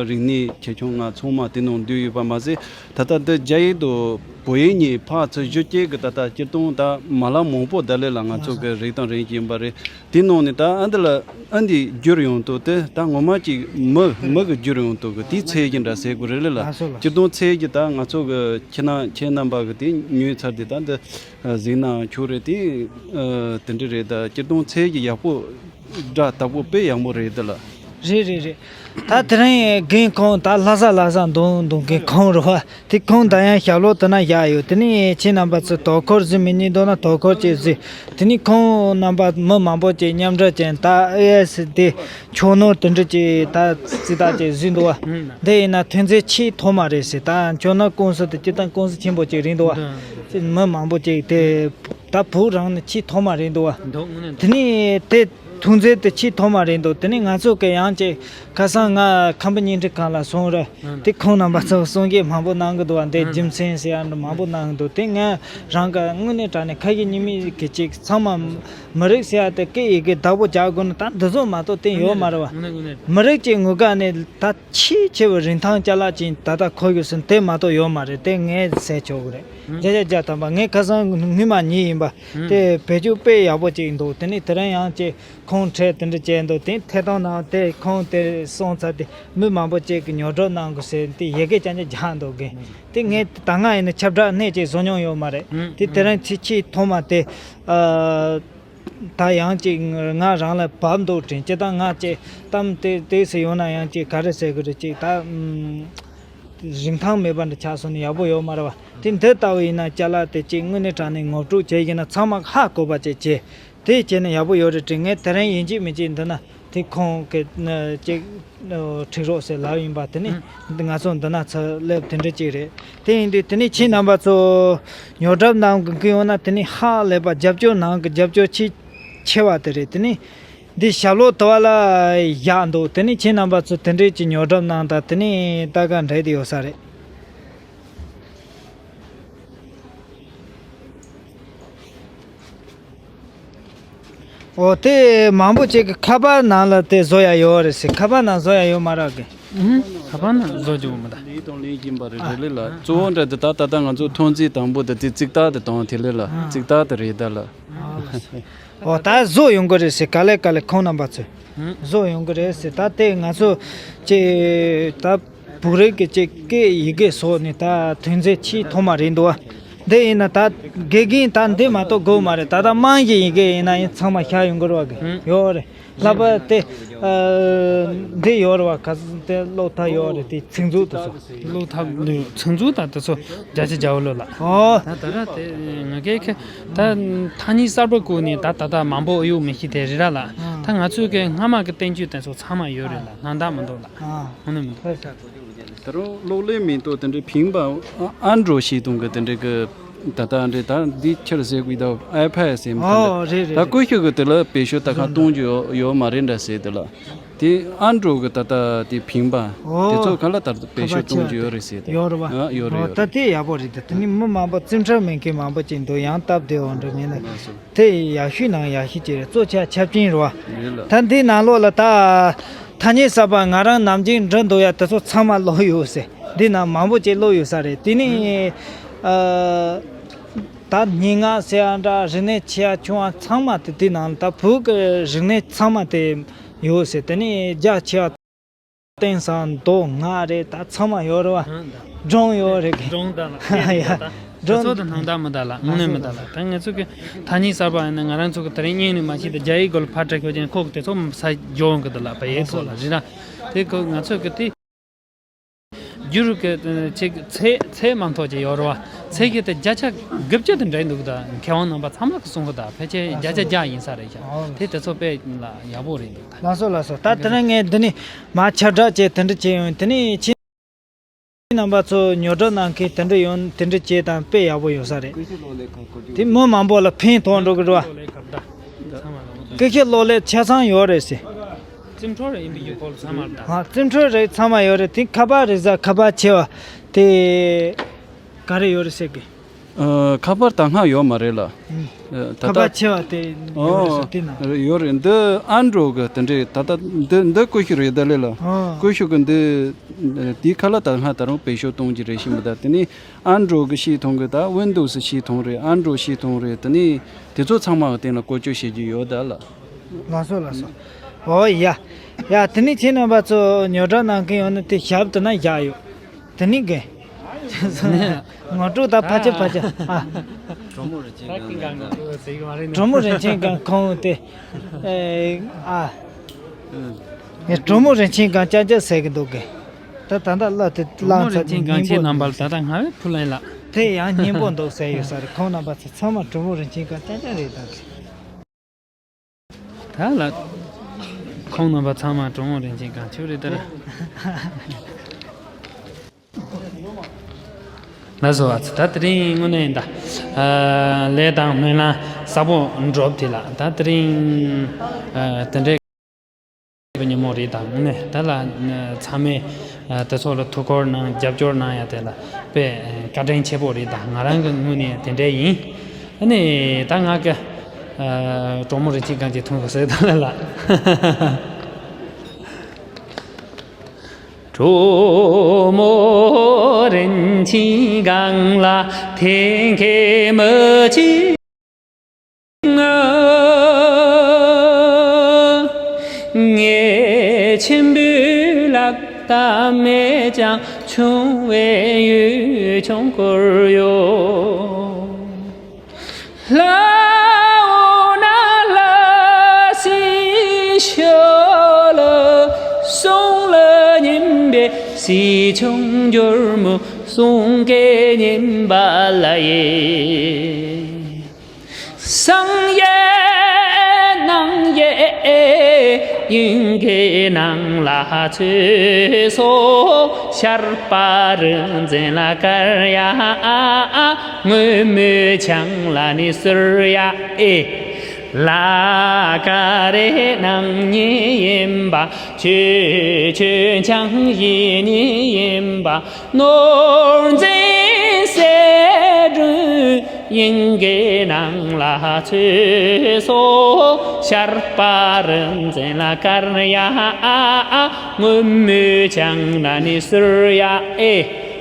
རིག་གནས་ཆེ་ཆུང་ང་ཚང་མ་དེ་ནང་འདུས་ཡོད་པ་མ་ཟད། ད་ལྟ་འདི་རྒྱ་ཡིག་དང་བོད་ཡིག་གཉིས་ཕར་ཚུར་བསྒྱུར་བྱེད་ཀྱི་ད་ལྟ་སྤྱིར་བཏང་ད་མ་ལག་མང་པོ་ད་ལས་ལ་ང་ཚོ་གི་རིག་དང་རིག་གཞུང་ཡིན་པ་རེད། དེ་ནང་ནས་ད་ཨ་འདི་ལ་ཨ་འདི་བསྒྱུར་ཡོང་དུས་དེ་ད་ངོ་མ་ཅིག་མི་མི་གི་བསྒྱུར་ཡོང་དུས་གི་དེའི་ཚད་ཀྱི་འདྲ་ཟེར་དགོས་རེད་ལེ་ལ། ལགས་སོ་ལགས། སྤྱིར་བཏང་ཚད་ཀྱི་ད་ང་ཚོ་གི་ཁྱེད་རྣམ་ཁྱེད་རྣམ་པ་གི་དེ་ཉོས་ཚར་དེ་ད་འདི་གཟིགས་ན་ཆོག་རེད། དེ་དེ་འདྲ་རེད། ད་སྤྱིར་བཏང་ཚད་ཀྱི་ཡག་པོ་སྒྲ་དག་པོ་དཔེ་ཡག་མོ་རེད་དེ་ལ། རེད་རེད་རེད། ད་དེ་རིང་རྒན་ཁོང་ད་ལྷ་ས་ལྷ་ས་འདུག་འདུག་མཁན་ཁོང་རེད་བ། དེ་ཁོང་ད་ཡང་ཞབས་ལོག་དེ་ན་བཞག་ཡོད། དེ་ནས་ཁྱེད་རྣམ་པ་ཚོ་དོ་ཁུར་གཟིགས་མི་ཉན་འདུག་ན་དོ་ཁུར་ཅིག་གཟིགས། དེ་ནས་ཁོང་རྣམ་པ་མི་མང་པོ་ཅིག་མཉམ་འབྲེལ་ཅན་ད་ཨེ་ཨེ་སི་དེ་ཆོག་ནོར་དེ་འདྲ་ཅིག་ད་རྩིས་ད་ཅིག་གཟིགས་འདུག་བ། འདི་ཡིན་ན་ཐོན་རྫས་ཆེས་ཐོག་མ་རེད་ཟེར། ད་ཆོག་ནོར་ཀུང་སི་དེ་སྤྱིར་བཏང་ཀུང་སི་ཆེན་པོ་ཅིག་རེད་འདུག་བ། མི་མང་པོ་ཅིག་དེ་ད་བོད་རང་ནས་ཆེས་ཐོག་མ་རེད་འདུག་བ། འདུག་དངོས་གནས་འདུག་དེ་ནས་དེ་ཐོན་རྫས་དེ་ཆེས་ཐོག་མ་རེད་འདུག་དེ་ནས་ང་ཚོ་གི་ཡང་ཅིག་ཁ་སང་ང་ཁམས་པ་བརྙན་འཕྲིན་ཁང་ལ་སོང་ར། ཨང་། དེ་ཁོང་རྣམ་པ་ཚོ་གསུང་སྐད་མང་པོ་གནང་གི་འདུག་བ། འདི་ཨང་། རྒྱུ་མཚན་ཟེར་ཡ་འདྲ་མང་པོ་གནང་གི་འདུག་དེ་ང་རང་གི་དངོས་གནས་དྲང་གནས་ཁ་ཡིག་རྙིང་མའི་གི་ཅིག་ཚང་མ་མི་རིགས་ཟེར་ཡ་དེ་སྐད་ཡི་གེ་བདག་པོ་རྒྱག་དགོས་ན་ད་འདི་ཚོ་མ་གཏོགས་དེ་ཡོད་མ་རེད་བ། དངོས་གནས་དངོས་གནས། མི་རིགས་ཀྱི་ངོས་ཀ་ནས་ད་ཆེས་ཆེ་བའི་རིན་ཐང་ཅ་ལག་ཅིག་ད་ལྟ་མཁོ་ཡོད་ཟིན་དེ་མ་གཏོགས་ཡོད་མ་རེད། དེ་ངས་ཟེར་ཆོག་གི་རེད། ཨང་། བརྒྱ་ཆ་བརྒྱ་ཐམ་པ་ངས་ཁ་སང་སྔོན་མ་ཉིད་ཡིན་པ། ཨང་། དེ་བེད་སྤྱོད་དཔེ་ཡག་པོ་ཅིག་འདུག་དེ་ནས་དེ་རིང་ཡང་ཅིག་ཁོང་ཁྲལ་དེ་འདྲ་བྱས་འདུག་དེ་ཐད་གཏོང་ནང་དེ་ཁོང་དེ་སོང་ཚར་དེ་མི་མང་པོ་ཅིག་གིས་ཉོ་སྒྲུབ་གནང་དགོས་ཟེར་དེ་ཡི་གེ་རྐྱང་རྐྱང་རྒྱག་འདུག་གི། དེ་ངས་ད་སྔ་ཡིན་ན་ཁྱབ་བསྒྲགས་སྣེ་གཅིག་བཟོ་མྱོང་ཡོད་མ་རེད། ཨང་། དེ་དེ་རིང་ཚེ་ཆེས་ཐོག་མ་དེ། ཨ། ད་ཡང་ཅིག་ང་རང་ལ་བབ་འདུག་དྲན་སྤྱིར་བཏང་ང་ཅིག་གཏམ་དེ་དེ་ཟེར་ཡོང་ན་ཡང་ཅིག་ག་རེ་ཟེར་གི་རེད། ཅིག་ད་ཨམ། རིན་ཐང་མེད་པ་འདྲ་ཆགས་སོང་ན་ཡག་པོ་ཡོད་མ་རེད་བ། དེ་འདི་ལྟ་བུ་ཡིན་ན་ཅ་ལག་དེ་ཅིག་དངོས་གནས་དྲང་གནས་ངོ་སྤྲོད་བྱས་ཡིན་ན་ཚང་མ་ཧ་གོ་བ་ཅིག་བྱས། དེ་བྱས་ན་ཡག་པོ་ཡོད་རེད་དྲན། ངས་དེ་རིང་ཡིན་གཅིག་མིན་གཅིག་འདི་ན་དེ་ཁོང་གི་ཅིག་ཁྲིད་རོགས་ཟེར་ལབ་ཡིན་པ། དེ་ནི་ཨང་། འདི་ང་ཚོ་འདི་ན་ཚུར་སླེབས་དེ་འདྲ་ཅིག་རེད། དེ་ཡིན་དུས་དེ་ནི་ཁྱེད་རྣམ་པ་ཚོ་ཉོ་སྒྲུབ་གནང་གི་ཡོང་ན་དེ་ནི་ཧ་ལས་པ་རྒྱབ་སྐྱོར་གནང་གི། རྒྱབ་སྐྱོར་ཆེས་ཆེ་བ་དེ་རེད། དེ་ནི་འདི་ཞབས་ལོག་དུ་བ་ལ་བཞག་འདུག་དེ་ནི་ཁྱེད་རྣམ་པ་ཚོ་དེ་འདྲས་ཀྱི་ཉོ་སྒྲུབ་གནང་དང་དེ་ནི་ལྟ་ག་འདྲ་དེ་ཡོད་ས་རེད། འོ་དེ་མང་པོ་ཅིག་གི་ཁ་པར་ནང་ལ་དེ་བཟོ་ཡ་ཡོད་རེད་ཟེར། ཁ་པར་ནང་བཟོ་ཡ་ཡོད་མ་རེད་གི། ཨུ་ཁ་པར་ནང་བཟོ་རྒྱུ་མི་གདའ། ལས་དང་ལེན་བཞིན་པ་རེད། རེད་ལེ་ལ། གཙོ་བོ་འདྲ་དེ་ད་ད་ལྟ་ང་ཚོ་ཐོན་རྫས་དང་པོ་དེ་དེ་རྩིག་རྟགས་དེ་དང་དེ་ལེ་ལ། རྩིག་རྟགས་དེ་རེད་ད་ལ། འོ་ད་བཟོ་ཡོང་གི་རེད་ཟེར། ག་ལེ་ག་ལེ་ཁོང་རྣམ་པ་ཚོས་བཟོ་ཡོང་གི་རེད་ཟེར། ད་དེ་ང་ཚོ་ཅེ་ད། བོད་རིགས་ཀྱི་ཅིག་སྐད་ཡི་གེ་སོགས་ནི་ད་ཐོན་རྫས་ཆེས་ཐོག་མ་རེད་འདུག་བ། འདི་ཡིན་ན་ད་དགེ་རྒན་ད་འདི་མ་གཏོགས་དགོས་མ་རེད། ད་ད་དམངས་ཀྱི་ཡི་གེ་ཡིན་ན་ཡང་ཚང་མ་ཤར་ཡོང་གི་རེད་བ། གི་ཡོད་རེད། ལྷག་པར་དེ་འདི་ཡོད་རེད་བ། ག་ཚོད་དེ་ཀློག་ཐབས་ཡོད་རེད། དེ་ཚིག་མཛོད་དེ་ཚོ། ཀློག་ཐབས་འདི་ཚིག་མཛོད་ད་དེ་ཚོ་བརྒྱ་ཆ་བརྒྱ་པོ་ལོ་ལ། ཨོ། ད་ད་ར་དེ་ང་གས་ཁེ་ད་ཐ་སྙད་གསར་པ་བཀོད་ནས་ད་ད་ད་མང་པོ་ཨེ་ཡོད་མི་ཤེས་དེ་རེད་ར་ལ། ད་ང་ཚོའི་གི་སྔ་མ་གི་བསྟན་བཅོས་དེ་ཚོ་ཚང་མ་ཡོད་རེད་ལ། སྣང་དག་མི་འདུག་ལ། ཨ། ཧོ་ནི་མི་འདུག་ད་རུང་གློག་ཀླད་མེ་ཏོག་དེ་འདྲའི་ཕིང་པ་ཨ་ཨན་ཌོ་ཤེས་ཐུང་གི་དེ་འདྲའི་གི་ད་ལྟ་འདྲའི་ད་འདི་ཁྱེར་ཟེར་གི་ད་ཨའི་ཕེ་ཌི་ཟེར་མི་ཨོ་ཐང་རེད་རེད་ད་རེད། ཀུ་ཤུ་གི་དེ་ལ་བེད་སྤྱོད་ད་གང་གཏོང་རྒྱུ་ཡོད་ཡོད་མ་རེད་འདྲ་ཟེར་དེ་ལ། དེ་ཨན་ཌོ་གི་ད་ལྟ་དེ་ཕིང་པ་ཨོ། དེ་ཚོ་ག་ལ་ད་ལྟ་བེད་སྤྱོད་གཏོང་རྒྱུ་ཡོད་རེད་ཟེར་དེ་ཡོད་རེད་བ། ཨ་ཡོད་རེད་ཨོ། ཡོད་ད་རེད། དེ་ཡག་པོ་རེད། ད་དེ་ནི་མི་མང་པོ་རྩིས་ཁྲ་མེད་མཁན་མང་པོ་ཅིག་འདུག་ཡང་སྟབས་བདེ་བོ་འདྲ་མེད་ན། དེ་ཡག་ཤོས་ནང་ཡག་ཤོས་ཅིག་རེད། གཙོ་ཆེ་ཆབ་ཆེན་རེད་བ། རེད་ལ། ད་འདི་ནང་ལོགས་ལ་ད་ཐ་སྙད་གསར་པ་ང་རང་ནམ་རྒྱུན་འབྲི་འདུག་ཡ་དེ་ཚོ་ཚང་མ་ཀློག་ཡོད་ཟེར། འདི་ནང་མང་པོ་ཅིག་ཀློག་ཡོད་ས་རེད། དེ་ནི་ཨ་ད་སྙན་ངག་ཟེར་ཡ་འདྲ་རིག་གནས་ཆེ་ཡ་ཆུང་ཡ་ཚང་མ་དེ་དེ་ནང་ད་བོད་ཀྱི་རིག་གནས་ཚང་མ་དེ་ཡོད་ཟེར། དེ་ནི་རྒྱ་ཆེ་བ། བསྟན་སྲིད་མདོ་སྔགས་རེད། ད་ཚང་མ་ཡོད་རེད་བ། ཨང་། ད་སྒྲུང་ཡོད་རེད་གི། སྒྲུང་ད་ལ་ཡ། ད་སྒྲུང་ཚོ་ད་སྣང་དག་མི་ད་ལ། དངོས་གནས་མི་ད་ལ། ད་ང་ཚོ་གི་ཐ་སྙད་གསར་པ་ཡིན་ན་ང་རང་ཚོ་གི་དེ་རིང་སྙིང་ནས་མ་ཤེས་ཏེ་རྒྱ་ཡིག་སྐོར་ལ་ཕར་བྲིས་ཁོ་ཅན་ཁོ་གི་དེ་ཚོ་ས་སྦྱོང་གི་ད་ལ་བ་ཡེ་ཁོ་ལ་རི་ར། དེ་ཁོ་ང་ཚོ་གི་དེ་རྒྱུ་རུ་གི་ཅིག་ཚད་ཚད་མ་མཐོ་ཅིག་ཡོད་རེད་བ། ཚད་གི་དེ་བརྒྱ་ཆ་དགུ་བཅུ་དེ་འདྲ་འདུག་ད་མཁས་དབང་རྣམ་པ་ཚང་མ་གི་གསུང་གི་ད་ཕལ་ཆེར་བརྒྱ་ཆ་བརྒྱ་ཡིན་ས་རེད་ཤག་དེ་དེ་ཚོ་དཔེ་ལ་ཡག་པོ་རེད་འདུག་ད། ལགས་སོ་ལགས་སོ། ད་དེ་རིང་ངས་འདི་ནས་མར་ཁྱབ་བསྒྲགས་བྱས་དེ་འདྲ་བྱས་ཡོང་། དེ་ནས་ཁྱེད་རྣམ་པ་ཚོ་ཉོ་སྒྲུབ་གནང་མཁན་དེ་འདྲ་ཡོང་དེ་འདྲ་བྱས་དང་དཔེ་ཡག་པོ་ཡོད་ས་རེད། དེ་མི་མང་པོ་ལ་ཕན་ཐོགས་འགྲོ་གི་རེད་བ། ཀུ་ཤུ་གློག་ཀླད་ཆ་ཚང་ཡོད་རེད་ཟེར། རྩིས་འཕྲུལ་རེད་ཡིན་པའི་ཡུལ་སྐོར་ཚང་མ་རེད་ད། ཨ་རྩིས་འཕྲུལ་རེད་ཚང་མ་ཡོད་རེད། དེ་ཁ་པར་རེད་ཟ་ཁ་པར་ཆེ་བ་དེ་ག་རེ་ཡོད་རེད་ཟེར་གི། ཨ། ཁ་པར་ད་སྔ་ཡོད་མ་རེད་ལ། ཨ། ད་ཁ་པར་ལྟ་ཆེ་བ་དེ་ཡོད་རེད་ཟེར་དེ་ན། ཨོ། ཡོད་རེད། འདི་ཨན་ཌོ་གི་དེ་འདྲས་ད་ལྟ་འདི་འདི་ཀུ་ཤུ་རེད་ད་ལེ་ལ། ཨོ། ཀུ་ཤུ་གི་འདི་དེའི་ཁ་ལ་ད་སྔ་ད་རུང་བེད་སྤྱོད་གཏོང་གི་རེད་ཤི་མི་ད། དེ་ནི་ཨན་ཌོ་གི་ཤེས་ཐུང་གི་ད་ཝིན་ཌོ་སི་ཤེས་ཐུང་རེད། ཨན་ཌོ་ཤེས་ཐུང་རེད། དེ་ནི་དེ་ཚོ་ཚང་མ་གི་སྟེང་ལ་བཀོལ་སྤྱོད་བྱེད་རྒྱུ་ཡོད་ད་ལ། ལགས་སོ་ལགས་སོ། ཨོ་ཡ། ཡ་དེ་ནི་ཁྱེད་རྣམ་པ་ཚོ་ཉོ་སྒྲུབ་གནང་མཁན་ཡོད་ན་དེ་ཞབས་དེ་ན་བཞག་ཡོད། དེ་ནི་གི། ངོ་སྤྲོད་ད་ཕ་ཆ་ཕ་ཆ། ཨ། གྲོ་མོ་རིན་ཆེན་སྒང་། གྲོ་མོ་རིན་ཆེན་སྒང་ཁོང་དེ། ཨེ། ཨ། ངས་གྲོ་མོ་རིན་ཆེན་སྒང་ཅག་ཅག་ཟེར་གི་འདུག་གི། ད་ད་ལྟ་གླ་དེ་གྲོ་མོ་བླངས་ཚར་རིན་ཆེན་སྒང་ཁྱེད་རྣམ་པ་ལ་ད་ལྟ་ང་བས་ཕུལ་ལེན་ལ། དེ་ཡང་སྙན་པོ་འདུག་ཟེར་ཡོད་ས་རེད། ཁོང་རྣམ་པ་ཚོ་ཚང་མ་གྲོ་མོ་རིན་ཆེན་སྒང་ཅག་ཅག་རེད་ད་གི། ད་ལ། ཁོང་རྣམ་པ་ཚང་མ་གྲོང་བོ་རིན་ཆེན་སྒང་ཆུ་རེད་དར། ལགས་སོ། ད་དེ་རིང་དངོས་གནས་ད་ལས་དང་སྨོན་ལམ་ས་པོ་འགྲོབ་དེ་ལ་ད་དེ་རིང་དེ་འདྲའི་ཉིན་མོ་རེད། ད་དངོས་གནས་ད་ལ་ཚང་མས་དེ་ཚོ་ལ་ཐུགས་ཁུར་གནང་རྒྱབ་སྐྱོར་གནང་ཡ་དེ་ལ་དཔེ་བཀའ་དྲིན་ཆེ་པོ་རེད། ད་ང་རང་གི་ངོས་ནས་དེ་འདྲ་ཡིན། ཨ་ནི་ད་ང་གི་གྲོགས་མོ་རིན་ཆེན་གང་ཅིག་ཐུང་གི་ཟེར་ད་ལ་ལ།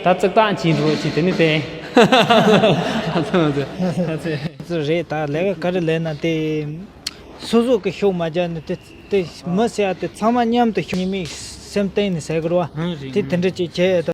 ད་ཙིག་ཏག་ཅིག་འགྲོ་ཅིག་དེ་ནི་དེ། ཨ་ཙི་ཨ་ཙི། ཨ་ཙི་རེད། ད་ལས་ཀ་ག་རེ་ལས་ན་དེ་སོ་སོ་གི་ཤུགས་མ་རྒྱག་ནས་དེ་དེ་མི་ཟེར་ཡ་དེ་ཚང་མ་མཉམ་དུ་ཤུགས་ཉི་མའི་སེམས་གཏིང་ནས་ཟེར་དགོས་རེད་བ། དེ་དེ་འདྲ་ཅིག་བྱས་ཡོད་ད།